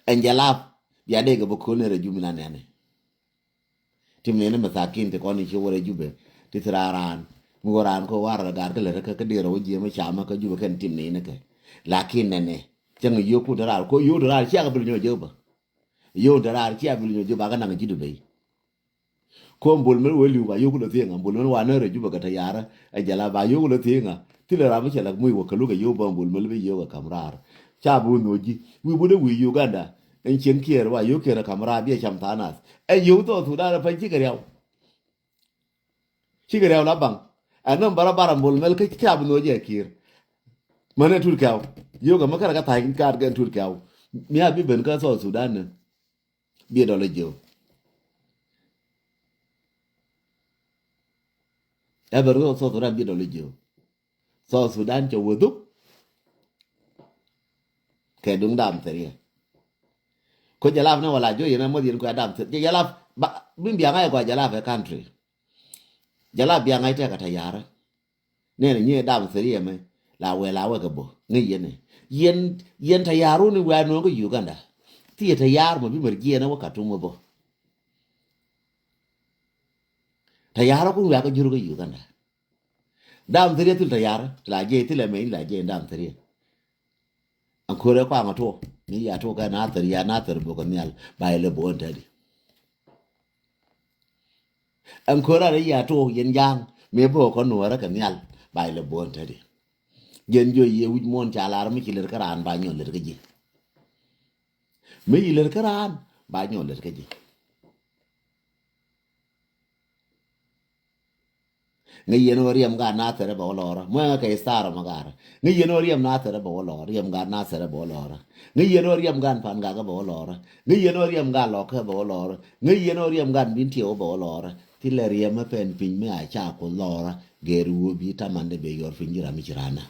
Ɛn jɛ lap bia dee kɛ bä ko̱n ni rɛ Jubɛ na nɛnɛ. Tim nɛnɛ mɛ thakin ti kɔn ni ci wä rɛ Jubɛ ti thi raan raan. Mi wä raan kɔ war rɛ gar kä lɛ rɛ kä kä dee rɛ wä jiɛ mɛ camä kä Jubɛ kɛn tim nɛnɛ kɛ. Lakin nɛnɛ cäŋ yio̱k kun te raar ko yio̱k te raar cia kɛ bil nyɔ jek bä. Yio̱k te raar cia bil nyɔ jek bä kä naŋ ji̱ Dubɛy. Ko Bol Mel wee li̱w ba yio̱k lɔ thieŋ a Bol Mel wa nä rɛ Jubɛ kɛ te yaarä. Ɛ jɛla ba yio̱k lɔ thieŋ a thilɛ ram mi cɛ lak muc wä kɛ luk ɛ yio̱k ba Bol Mel bi yio̱k ɛ kam raar. Ca bi wä nho̱o̱c ji̱ wi̱i̱ bun ɛ wi̱i̱ Uganda. Ɛn cieŋ kiɛɛr wa yio̱k kiɛɛr ɛ kam raar bi ɛ cam tha̱a̱ŋ nath ɛ yio̱k thɔɔk thuk da̱a̱n ɛ pɛny cikɛ riaw. Cikɛ riaw la baŋ. Ɛn nɔm bara bara Bol Mel kä ca bi nho̱o̱c ɛ kiɛɛr. Mänɛ tut kɛw. Yio̱k ɛmɛ kärɛ kä tha̱a̱ny kaat kɛn tut kɛw. Mi a bi ben kä South Sudan ni. Bi dɔl jiö. Ɛ bɛ rɔ South Sudan bi dɔl jiö. South Sudan cɛ wä dhuk. Kɛ duŋ dam theriɛ. Ko jalap ni wala jo yɛn a moth yɛn ko a dam theriɛ. Jalap ba, bin biaŋa yɛ ko a jalap ɛ country. Jalap biaŋa yɛ tɛk a tayarä. Nɛnɛ nyi dam theriɛ mɛ la wɛ la wɛ kɛ bɔ ŋäc yɛn ɛ. Yɛn, yɛn tayarun i̱ wɛ a nuɔ̱ŋ kä Uganda. Thiɛ tayar mɔ bi mɛr jiɛn a wä Khartoum wä bɔ. Tayarä kun wɛ a kä jur kä Uganda. Dam theriɛ thil tayarä la jiɛ thil ɛmɛ in la jiɛ dam theriɛ. Ɛn ko̱rɛ kɔaŋ a tuɔ ni ya tuɔ kɛ na theriɛ na theriɛ bok kɛ nhial ba ilɛ bok ɛn tɛdi. Ɛn köör a rɛy yia tuɔɔk yɛn ja̱a̱ŋ mëë bä ɣöö kɔn nuɔɔrä kɛ nhial ba ilɛ buɔ̱n tätdi. Jɛn jiɔ yiëë wi̱c muɔ̱ɔ̱n ca lar mi ci lɛr kä raan ba nyɔl lɛr kä ji̱. Mi ci lɛr kä raan ba nyɔl lɛr kä ji̱. Ŋäc yɛn ɣöö riɛm gaat Nathɛr ɛ bɛ wä lɔɔrä. Muɛŋɛ kɛ Ithar ɛ mɛ gaarä. Ŋäc yɛn ɣöö riɛm Nathɛr ɛ bɛ wä lɔɔrä. Riɛm gaat Nathɛr ɛ bɛ wä lɔɔrä. Ŋäc yɛn ɣöö riɛm gaat Pan Gak ɛ bɛ wä lɔɔrä. Ŋäc yɛn ɣöö riɛm gaat Lɔkä ɛ bɛ wä lɔɔrä. Ŋäc yɛn ɣöö riɛm gaat Bin Tiɛw ɛ bɛ wä lɔɔrä. Thilɛ riɛm ɛ pɛn piny mi a ca Kuoth lɔɔrä. Gɛr ɣöö bi tamandɛ bɛ yuɔr piny ji̱ ram mi ci raan ɛ.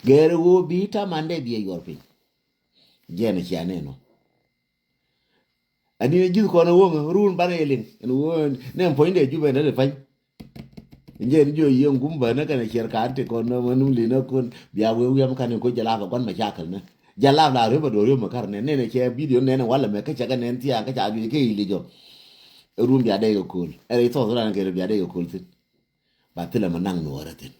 Gɛr ɣöö bi tamandɛ bi ɛ yuɔr piny. Jɛn cia nɛn ɔ. Ani ni ji̱th kɔn ɛ wäŋ run banɛ yɛ liŋ ɛn ɣöö nɛ puɔ̱nydɛ Jubɛ nɛ lɛ pa̱ny. Jɛn jiɔ yiëŋ gum bänä kɛnɛ ciɛr ka̱n ti kɔn nä mɛ num linä kun bia wee wiam kan in ko Jalap ɛ gua̱n mɛ cakɛl nä. Jalap la riöp ɛ do̱r riöp mɛ kar nɛn nɛn ɛ cɛ bidio nɛn ɛ walɛ mɛ kä cɛ kɛ nɛn thia̱a̱ŋ kä ca juɔc kä ilic ɔ. Ɛ run bia dee kɛ köl ɛ rɛy thɔɔth ran kɛ bia dee kɛ köl thi̱n. Ba thilɛ mi naŋ nuɔɔrä thi̱n.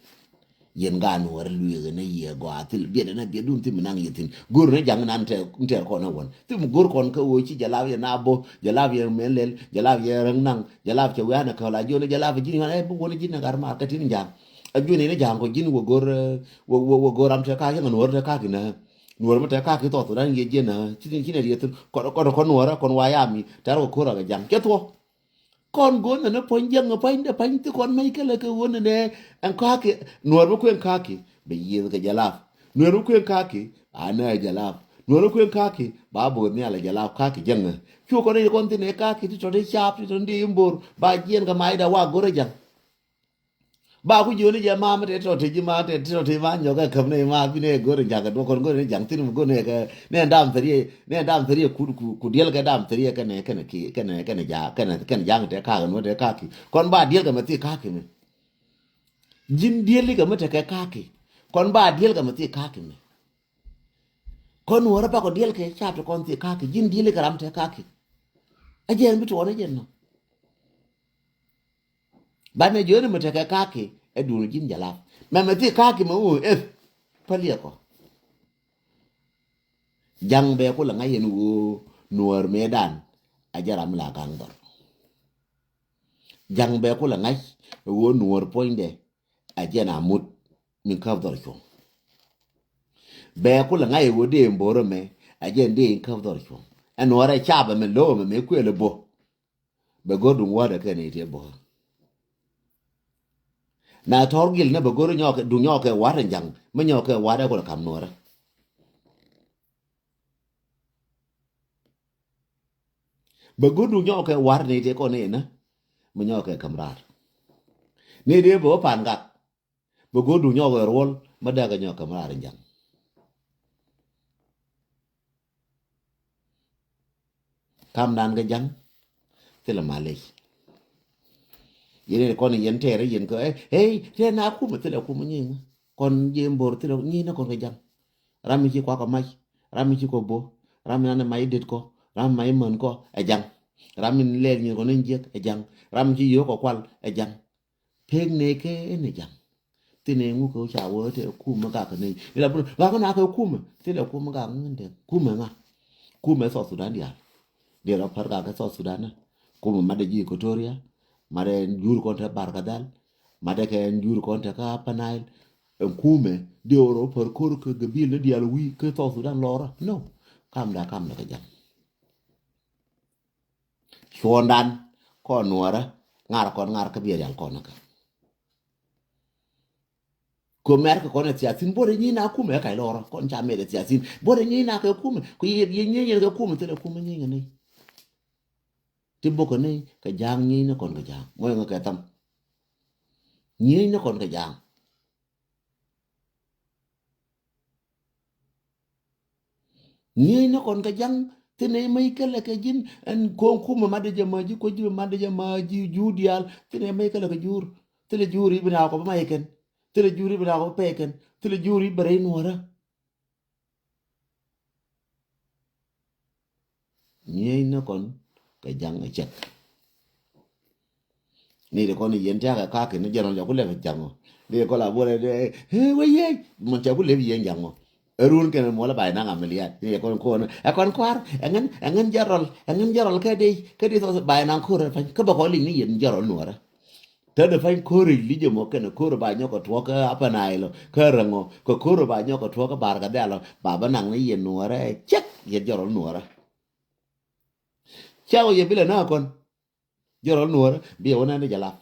Yɛn gaat nuɔɔrä lueekɛ ni yɛ gɔaa thil biɛt ɛn a biɛt dun thim mi naŋ yɛ thi̱n. Go̱r ni ja̱ŋ nan tɛɛr kɔn ɛ wän. Thim go̱r kɔn kä ɣöö ci Jalap yɛ na bo̱, Jalap yɛ mɛn lɛl, Jalap yɛ räŋ naŋ, Jalap cɛ wi̱i̱ an ɛ käl a jiɔn ni Jalap ji̱n ɣän ɛ bi wän ji̱n ɛ gat maar kä tin ja̱ŋ. A jiɔn ni ja̱ŋ kɔ ji̱n wä go̱r, wä, wä, wä go̱r ram tɛ kak yɛ ŋä nuɔɔrä tɛ kak inä. Nuɔɔrä mi tɛ kak ki thɔɔth ran yɛ jiɛn ɛ. Ci, ci nɛ riɛth thi̱n. Kɔn, kɔn, kɔn nuɔɔrä kɔn wa yam mi tɛr wä ko̱r ɛ ja̱ŋ. Cɛ thuɔ. Kɔn go̱o̱n nɛ ni puɔ̱ny jiäŋ ɛ pa̱ny dee pa̱ny thi kɔn mec kɛ lɛ kɛ ɣöö nɛ nɛ ɛn ka̱a̱ki nuɔ̱ɔ̱r mi kueŋ ka̱a̱ki bɛ yiëëth kɛ Jalap. Nuɔ̱ɔ̱r mi kueŋ ka̱a̱ki ba nɛ Jalap. Nuɔ̱ɔ̱r mi kueŋ ka̱a̱ki ba bo̱o̱th nhial ɛ Jalap ka̱a̱ki jiäŋ ɛ. Cu kɔn ni kɔn thin ɛ ka̱a̱ki ti tɔ̱ ti caap ti tɔ̱ ti mbor ba jiɛn kɛ mac dee wa go̱r ɛ ja̱ŋ. Ba ku jiöni jɛ maam te tɔ̱ ti ji̱ ma te tɔ̱ ti ma nyɔk ɛ käp ni ma bi ni go̱r in ja̱k ɛ duɔk kɔn go̱r in ja̱k thin mi go̱r ni kɛ ni dam theriɛ ni dam theriɛ ku ku ku diɛl kɛ dam theriɛ kɛnɛ kɛnɛ ki kɛnɛ kɛnɛ ja̱ kɛnɛ kɛnɛ ja̱ŋ te ka̱k ni wä te ka̱k ki kɔn ba diɛl kɛ mɛ thi ka̱k ki mi. Ji̱n diɛl kɛ mɛ te kɛ ka̱k ki kɔn ba diɛl kɛ mɛ thi ka̱k ki mi. Kɔn wä rɛ ba kɔ diɛl kɛ cap te kɔn thi ka̱k ki ji̱n diɛl kɛ ram te ka̱k ki. A jɛn bi tuɔɔn a jɛn nɔ. Banɛ jiöni mi tekɛ ka̱ki ɛ duun ji̱n Jalap. Mɛmɛ thi ka̱ki mɛ wun eth päliɛ kɔ. Ja̱ŋ bɛ kulɛ ŋa̱c yɛn ɣöö nuɔ̱ɔ̱r mëëdan a jɛ ram la gaŋ dhɔr. Ja̱ŋ bɛ kulɛ ŋa̱c ɣöö nuɔ̱ɔ̱r puɔ̱nydɛ a jɛ na mut min käp dhɔr cuɔ̱ŋ. Bɛ kulɛ ŋa̱c ɣöö dee in bo̱o̱rä mɛ a jɛ in dee in käp dhɔr cuɔ̱ŋ. Ɛn nuɔ̱ɔ̱rɛ capɛ mɛ lo̱wɛ mɛ mëë kuël ɛ bo̱. Bɛ go̱r duŋ wa̱a̱dɛ kɛ ni tiɛ bo̱o̱r. Na tɔ̱r gil ni bɛ go̱r nyɔk duŋ nyɔk kɛ wa̱a̱dɛ ja̱ŋ mi nyɔk kɛ wa̱a̱dɛ kulɛ kam nuɔrɛ. Bɛ go̱r duŋ nyɔk kɛ wa̱a̱dɛ ni tiɛ kɔn ni inä mi nyɔk kɛ kam raar. Ni dee bɛ wä pan gak. Bɛ go̱o̱r duŋ nyɔk ɛ ruɔl ma dee kɛ nyɔk kɛ mi raar in ja̱ŋ. Kamdan kɛ ja̱ŋ thilɛ malec. Yɛn in kɔn yɛn tɛɛrɛ yɛn kɛ ɛ ɛ tɛɛr na kumɛ thilɛ kumɛ nyiŋ. Kɔn jiɛ mbor thilɛ nyiŋ ni kɔn kɛ ja̱ŋ. Ram mi ci kuakɔ mac, ram mi ci kɔ bo̱, ram mi nanɛ mac dit kɔ, ram mi mac män kɔ ɛ ja̱ŋ. Ram mi lɛl nyin kɔn in jiɛk ɛ ja̱ŋ. Ram mi ci yio̱o̱k kɔ kual ɛ ja̱ŋ. Pek nekɛ ɛn ɛ ja̱ŋ. Thin ɛ ŋuk kɛ ca wee te kumɛ gak kɛ nec ila bun gak kɛ na kɛ kumɛ thin ɛ kumɛ gak ŋin dee kumɛ ŋa. Kumɛ South Sudan diaal. Diɛ rɔ pär gak kɛ South Sudan ni kumɛ mat dee ji̱ Equatoria. Mat dee jur kɔn te Barkadhal. Mat dee kɛ jur kɔn te kä Upper Nile. Ɛn kumɛ diɛ rɔ pär ko̱r kɛ gabil ni diaal wi̱i̱ kɛ South Sudan lɔrä no. Kamda kamda kɛ ja̱ŋ. Cuɔ̱ɔ̱ŋdan kɔn nuɔrä Ŋar kɔn ŋar kä biɛ rial kɔn kä. Ko mɛr kɛ kɔn ɛ thiathin, buɔt ɛ nyi na kumɛ ɛ kac lɔrɔ, kɔn ca mɛr ɛ thiathin. Buɔt ɛ nyi na kɛ kumɛ, ko yɛ, yɛ nyi yɛn kɛ kumɛ, thilɛ kumɛ nyi kɛ ni. Ti bok kɛ ni, kɛ ja̱a̱ŋ nyi ni kɔn kɛ ja̱a̱ŋ. Ŋɔy ŋɔ kɛ tham. Nyi ni kɔn kɛ ja̱a̱ŋ. Nyieny ni kɔn kɛ ja̱ŋ, thin ɛ mäc kälɛ kɛ ji̱n, ɛn ko̱o̱ŋ kumɛ mat dee jɛ mäc ji̱, kuec ji̱ mat dee jɛ mäc ji̱, jur diaal, thin ɛ mäc kälɛ kɛ jur. Thilɛ jur i̱ bi na kɔ bä mac kɛn. Thilɛ jur i̱ bi na kɔ bä pɛc kɛn. Thilɛ jur i̱ bɛ rɛy nuɔ̱ɔ̱rä. Nyieny ni kɔn kɛ ja̱ŋ ɛ cɛk. Ni ti kɔn yɛn tiakä kakin ni jɛn rɔl jaku lɛp jaŋɔ. Ni kɔn la buɔrɛ de, eh, we yey. Mɔn tiaku lɛp yɛn jaŋɔ. Erun kɛn muɔlɛ bay naŋ amiliat. Ni kɔn kɔn, ɛ kɔn kuar, ɛŋɛn, ɛŋɛn jɛn rɔl, ɛŋɛn jɛn rɔl kɛ dee, kɛ dee thɔth bay naŋ kor ɛ pany. Kä bɛ kɔn liŋ ni yɛn jɛn rɔl nuɔrɛ. Te de pany kor i̱ li̱c ɛmɔ kɛn kor ba nyɔk kɛ tuɔk kä Apanail ɔ, kä Rɛŋɔ, kɛ kor ba nyɔk kɛ tuɔk kä Bar kɛ dhɛl ɔ, ba bä naŋ ni yɛn nuɔrɛ, cɛk yɛn jɛn rɔl nuɔrɛ. Cakɔ yɛ bilɛ na kɔn. Jɔrɔl nuɔrä bi yɛ wä nɛn ni jɛ lap.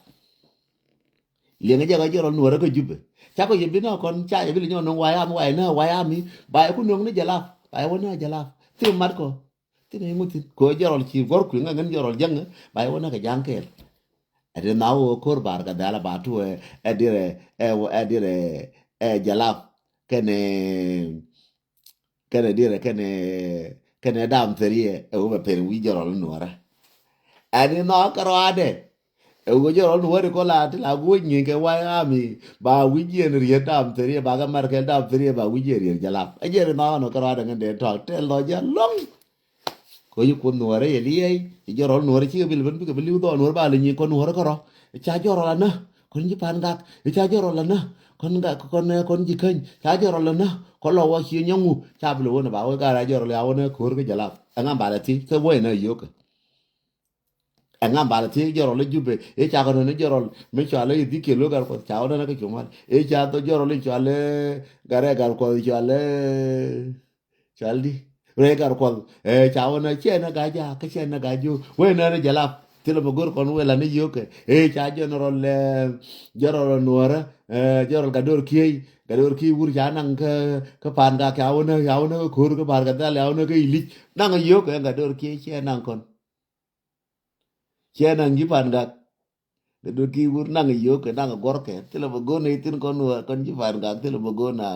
Liɛŋɛ jɛ kɛ jɔrɔl nuɔrä kä Jubɛ. Cakɔ yɛ bi nä kɔn ca yɛ bi lɛ nyɔk nöŋ wayam, way nä wayam mi. Ba yɛ ku nöŋ ni jɛ lap. Ba yɛ wä nä jɛ lap. Thim mat kɔ. Thin i̱ ŋuthin. Kɛ jɔrɔl ci gɔr kui̱ ŋä ŋän jɔrɔl jäŋä. Ba yɛ wä nä kɛ ja̱ŋ kɛɛl. Ɛ ti na wä ko̱r bar kɛ dhɛl ba tuɛ ɛ dirɛ ɛ dirɛ ɛ jɛ lap. Kɛnɛ Kɛnɛ dirɛ kɛnɛ, kɛnɛ dam theriɛ ɛ wä bɛ pen wi̱c jɔrɔl nuɔrä. Ɛn in nhɔk kɛ rɔadɛ. Ɛ wä jɔrɔl nuɔrä kɔ la ti la guɔ̱c nyin kɛ way ami ba wi̱c yɛn riet dam theriɛ ba kɛ mar kɛl dam theriɛ ba wi̱c yɛn riet jɛ lap. Ɛ jɛn in nhɔk kɛ rɔadɛ ŋän dee tɔk tɛl dhɔ jɛ loŋ. Kɛ yi kuoth nuɔrä yɛ liɛy. Yi jɔrɔl nuɔrä cikɛ bil ben bikɛ bi li̱w dhɔ nuɔrä ba lɛ nyin kɔ nuɔrä kɛ rɔ. Ca jɔrɔl anä. Kɔn ji̱ Pan Gak, i̱ ca jɔrɔl anä, kɔn Gak, kɔn, kɔn ji̱ Käny, ca jɔrɔl anä, kɔn lɔ wä cie nyɔŋu, ca bi lɛ wä nɛ ba wä gar a jɔrɔl ya wä nɛ ko̱r kä jɛ lap. Ɛŋa ba lɛ thiec, kä wä inä yio̱kɛ. Ɛŋa ba lɛ thiec jɔrɔl i̱ Jubɛ, i̱ ca kɔn ni jɔrɔl, mi cɔal i̱ Idhikiɛl wä gar Kuɔth, ca wä nɛ kä cumal, i̱ ca dhɔ jɔrɔl i̱ cɔal i̱ gar ɛ gar Kuɔth, cɔal i̱ Cɔal di. Rɛy gar Kuɔth. Ɛ ca wä na cɛ na ga ja kä cɛ na ga jo. Wee na ni jɛ lap. Thilɛ mɛ go̱r kɔn wee la ni yio̱kɛ. Ɛ ca general, ɛ, general nuɔrä. Ɛ, general Gador Kiey. Gador Kiey wur ca naŋ kä, kä Pan Gak ca wä na, ca wä na kä ko̱r kä Bar kɛ dhal ca wä na kä Ilic. Naŋ yio̱kɛ Gador Kiey cɛ naŋ kɔn. Cɛ naŋ ji̱ Pan Gak. Kɛ duɔ̱t ki wur naŋ yio̱k kɛ naŋ gɔrkɛ. Thilɛ bɛ go̱n nɛy thi̱n kɔn wä kɔn ji̱ Pan Gak thilɛ bɛ go̱n na.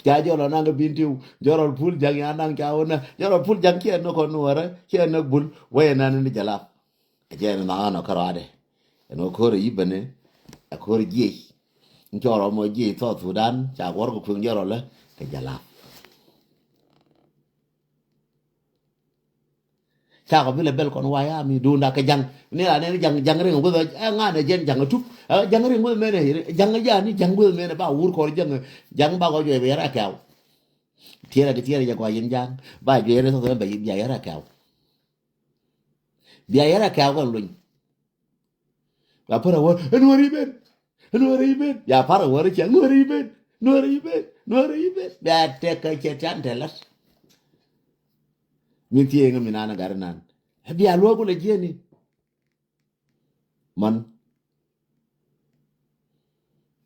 Ca jɔl ɔ naŋ kɛ Bin Tiw. Jɔrɔl Pul Jaŋ ya naŋ ca wä na. Jɔrɔl Pul Jaŋ ciɛ ni kɔn wä rɛ. Ciɛ ni bul. Wä yɛ nan ni jɛ lap. Ɛ jɛ ni naŋ anɔ kärɔadɛ. Ɛn wä ko̱r ɛ yi̱ bäni. Ɛ ko̱r jiec. N cɔɔr ɔmɔ jiec South Sudan. Ca gɔr kɛ kueŋ jɔrɔl ɛ. Kɛ jɛ lap. Cakɔ bi lɛ bɛl kɔn waya mi dunda kɛ jaŋ. Ni la nɛn jaŋ, jaŋ riŋ guth ɛ ŋa nɛ jɛn jaŋ tup. Ɛ, jaŋ riŋ guth mɛnɛ, jaŋ jani, jaŋ guth mɛnɛ ba wur kɔr jaŋ, jaŋ ba kɔ juɛ bɛ yɛrɛ kɛw. Tiɛrɛ di tiɛrɛ jɛ kɔ yin jaŋ. Ba juɛ yɛrɛ sɔsɔ bɛ bia yɛrɛ kɛw. Bia yɛrɛ kɛw kɔn luny. Ba pär a wä, "Ɛ nuɔri ben. Ɛ nuɔri ben." Ya par a wä rɛ cɛ, "Nuɔri ben. Nuɔri ben. Nuɔri ben." Bia tɛk kɛ cɛ tian tɛ lat. Min thieŋ mi nan a gari nan. Ɛ bia luɔk kulɛ jiɛni. Man.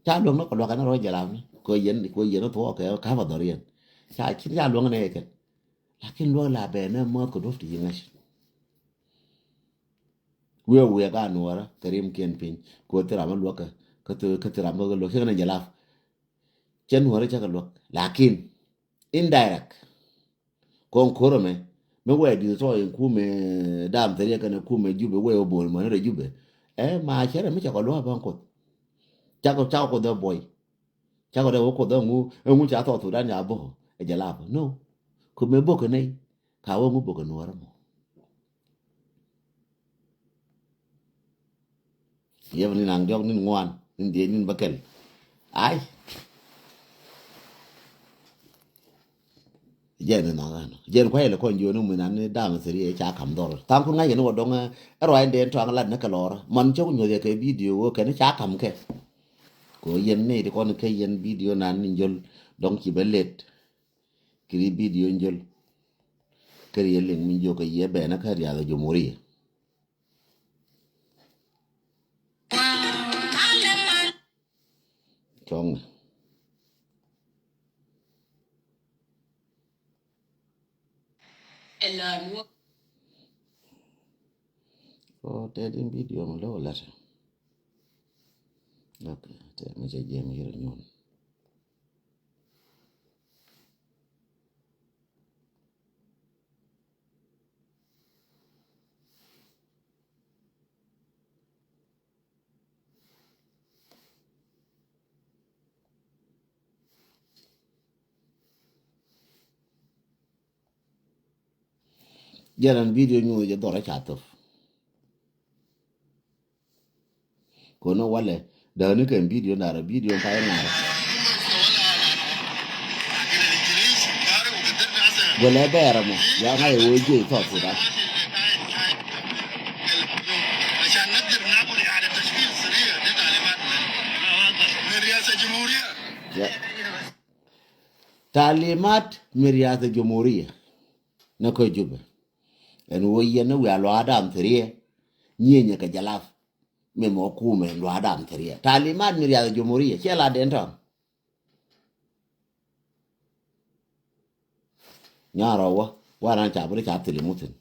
Ca luɔk ni kɔ luɔk ɛn rɔ jɛ lam ni. Kɔ yɛn, kɔ yɛn thuɔk kɛ kama dhɔr yɛn. Ca cin ca luɔk ni kɛ. Lakin luɔk la bɛ ni mɔth kɔ duɔf ti yiŋ aci. Wiɛ wiɛ ka nuɔrä kɛ rim kiɛn piny. Kɔ thi ram luɔk kɛ, kɛ thi, kɛ thi ram luɔk kɛ luɔk. Cɛ kɛ ni jɛ laf. Cɛ nuɔrä cɛ kɛ luɔk. Lakin, indirect. Kɔn ko̱r ɛmɛ, mi wɛɛ di̱th tɔɔc in kumɛ dam theriɛ kɛnɛ kumɛ Jubɛ wɛɛ wä bo̱o̱l mɔni rɛ Jubɛ. Ɛ ma cɛ rɛ mi cɛ kɔ lua̱a̱ baŋ Kuoth. Cakɔ, cakɔ Kuoth ɛ buɔy. Cakɔ dee wä Kuoth ɛ ŋu, ɛ ŋu ca South Sudan ca bo̱k ɛ jɛ lap. No. Kumɛ bo̱k kɛ nɛy. Ka wä ŋu bo̱k kɛ nuɔ̱ɔ̱rä mɔ. Yep, ni naŋ diɔk ni ŋuan, ni diɛ ni bäkɛl. Ai. Jɛn ni naŋ ano. Jɛn kuay lɛ kɔn jioni mwinan ni dam theri ca kam dhɔr. Thaŋ kun ŋa̱c kɛ ni wä dɔŋ ɛ ruac ni den tɔaŋ lat ni kɛ lɔr. Man cɔk nyuɔth yɛ kɛ video wä kɛ ni ca kam kɛ. Ko yɛn ni ti kɔn kɛ yɛn video nan ni jol dɔŋ ci bɛ let. Kiri video jol. Kiri yɛ liŋ mi jok kɛ yɛ bɛn kä riath jumhuriya. Cɔŋ ni. Oh, tɛ din video mi lɛ wä lat. Okay, tɛ mi cɛ jiɛm yir nyun. Jɛn an video nyuuth jɛ dhɔrɛ ca thop. Kono walɛ dääni kɛ video narɛ video pa jɛ ŋa̱rɛ. Guɛlɛ bɛɛrɛ mɔ ya ŋa̱ yɛ wee jiɛ South Sudan. Ya. Talimat mi riasa jumhuriya. Ni kä Jubɛ. Ɛn wä yɛn ni wiaa luaadam thiriɛ. Nyieenyɛ kɛ jalaf. Mi mɔ kumɛ luaadam thiriɛ. Talimat mi riasa jumhuriya. Ciɛ la den tɔn. Nyarɔ wä. Wä ran ca buri ca thili muthin.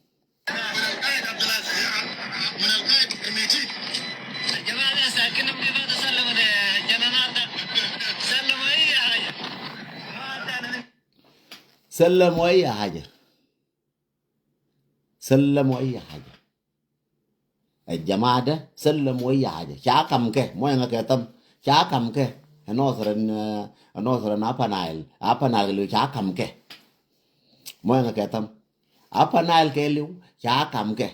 Sallama ayi haja. Sallama ayi haja. Ɛ jamaa dɛ, sallama ayi haja. Ca kam kɛ, mɔyɛ ŋa kɛ tham. Ca kam kɛ. Ɛ nɔsrɛ, ɛ nɔsrɛ na Upper Nile. Upper Nile kɛ liw ca kam kɛ. Mɔyɛ ŋa kɛ tham. Upper Nile kɛ liw ca kam kɛ.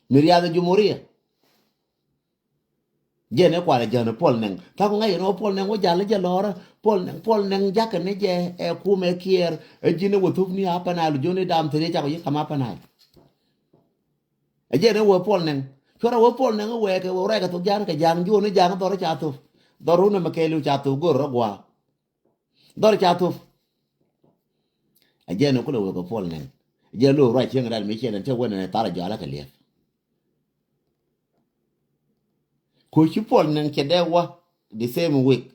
Mi riasa jumhuriya. Jɛn ɛ kualɛ jɛn ɛ Paul Nɛŋ. Thak ŋa̱c ɛn ɣöö Paul Nɛŋ wä jal jɛ lɔrä. Paul Nɛŋ, Paul Nɛŋ jakɛ ni jɛ ɛ kumɛ Kiir. Ɛ ji̱n ɛ wä thup ni Upper Nile, jɔni dam thiriɛ cakɔ ji̱ kam Upper Nile. Ɛ jɛn ɛ wä Paul Nɛŋ. Cuarɛ wä Paul Nɛŋ wɛɛkɛ wä rɛkɛ thok ja̱a̱n kɛ ja̱a̱n, jɔni ja̱a̱n dhɔr ca thop. Dhɔr wun ɛmɛ kɛɛliw ca thop go̱r rɔ gua̱a̱. Dhɔr ca thop. Ɛ jɛn ɛ kulɛ wä kɛ Paul Nɛŋ. Ɛ jɛn lo̱o̱ ruac cieŋ rat mi ciɛ nɛn cɛ wä nɛn ɛ thar ɛ jɔalä kɛ liɛp. Ku ci Paul Nɛŋ cɛ dee wä the same week.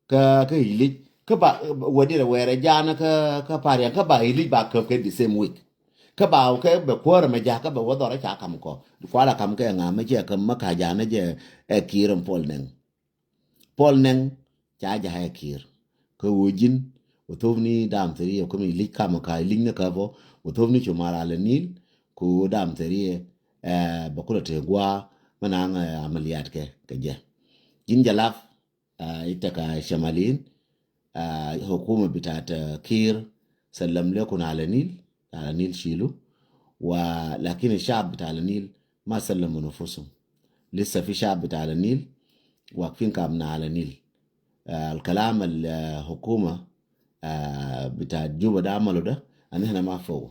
Kä, kä Ilic. Kä ba, wä dirɛ wɛɛrɛ jaanä kä, kä Pariang. Kä ba Ilic ba käp kɛ the same week. Kä ba kɛ bɛ kuäärä mɛ ja̱a̱k kä bɛ wä dhɔrä ca kam kɔ. Kualɛ kam kɛ ŋa̱ mɛ cɛ käm mɛ ka jaanä jɛ ɛ Kiir ɛn Paul Nɛŋ. Paul Nɛŋ ca ja̱a̱k ɛ Kiir. Kä ɣöö ji̱n wä thop ni dam thiriɛ kä mi Ilic kam kä Ilic ni käp ɔ, wä thop ni cu mal alɛ Nil, kä ɣöö dam thiriɛ, ɛ, bɛ kulɛ te gua̱a̱ mɛ naŋ, ɛ, amaliyat kɛ, kɛ jɛ. Ji̱n jalaf, ɛ, i̱ tɛk a Shamalin, ɛ, hukuma bitat, ɛ, Kiir, sallam lekun alɛ Nil, alɛ Nil shilu, wa lakin shab bitat alɛ Nil, ma sallamu nufusum. Lisa fi shab bitat alɛ Nil, wakfin ka abna alɛ Nil. Ɛ, alkalam al, ɛ, hukuma, ɛ, bitat Juba da amalu da, anihna ma fogo.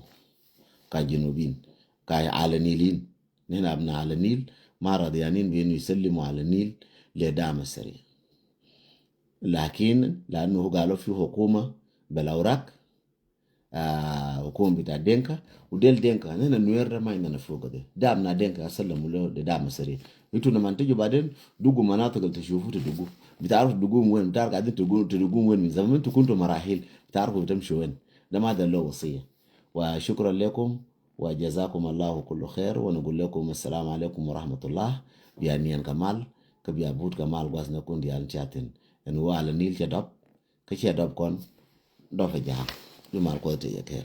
Ka junubin, ka alɛ Nilin. Nihna abna alɛ Nil, ma radiyanin bi inu yusallimu alɛ Nil le dam sari. Lakin, lanu hu galo fi hukuma bel awrak, Ah, hukuma bita Denka, u del Denka, nihna Nuer da ma indana fogo de. Dam na Denka, asalamu lo de dam sari. Itu na man tiju baden, dugu manatik al tashufu te dugu. Bitaruf dugu wen, bitaruf gadin te dugu, te dugu wen min zaman, intu kuntu marahil, bitaruf bitamshu wen. Da ma da lo wasiya. Wa shukran lekum, wa jazakum Allahu kullu khair, wa nagul lekum assalamu alaikum wa rahmatullah. Biya niyan kamal, ka biya but kamal, gwas na kun diyan chatin. En wa alɛ Nil ca dop, ka ca dop kon, dop a jang. Bi mal ko te ye kel.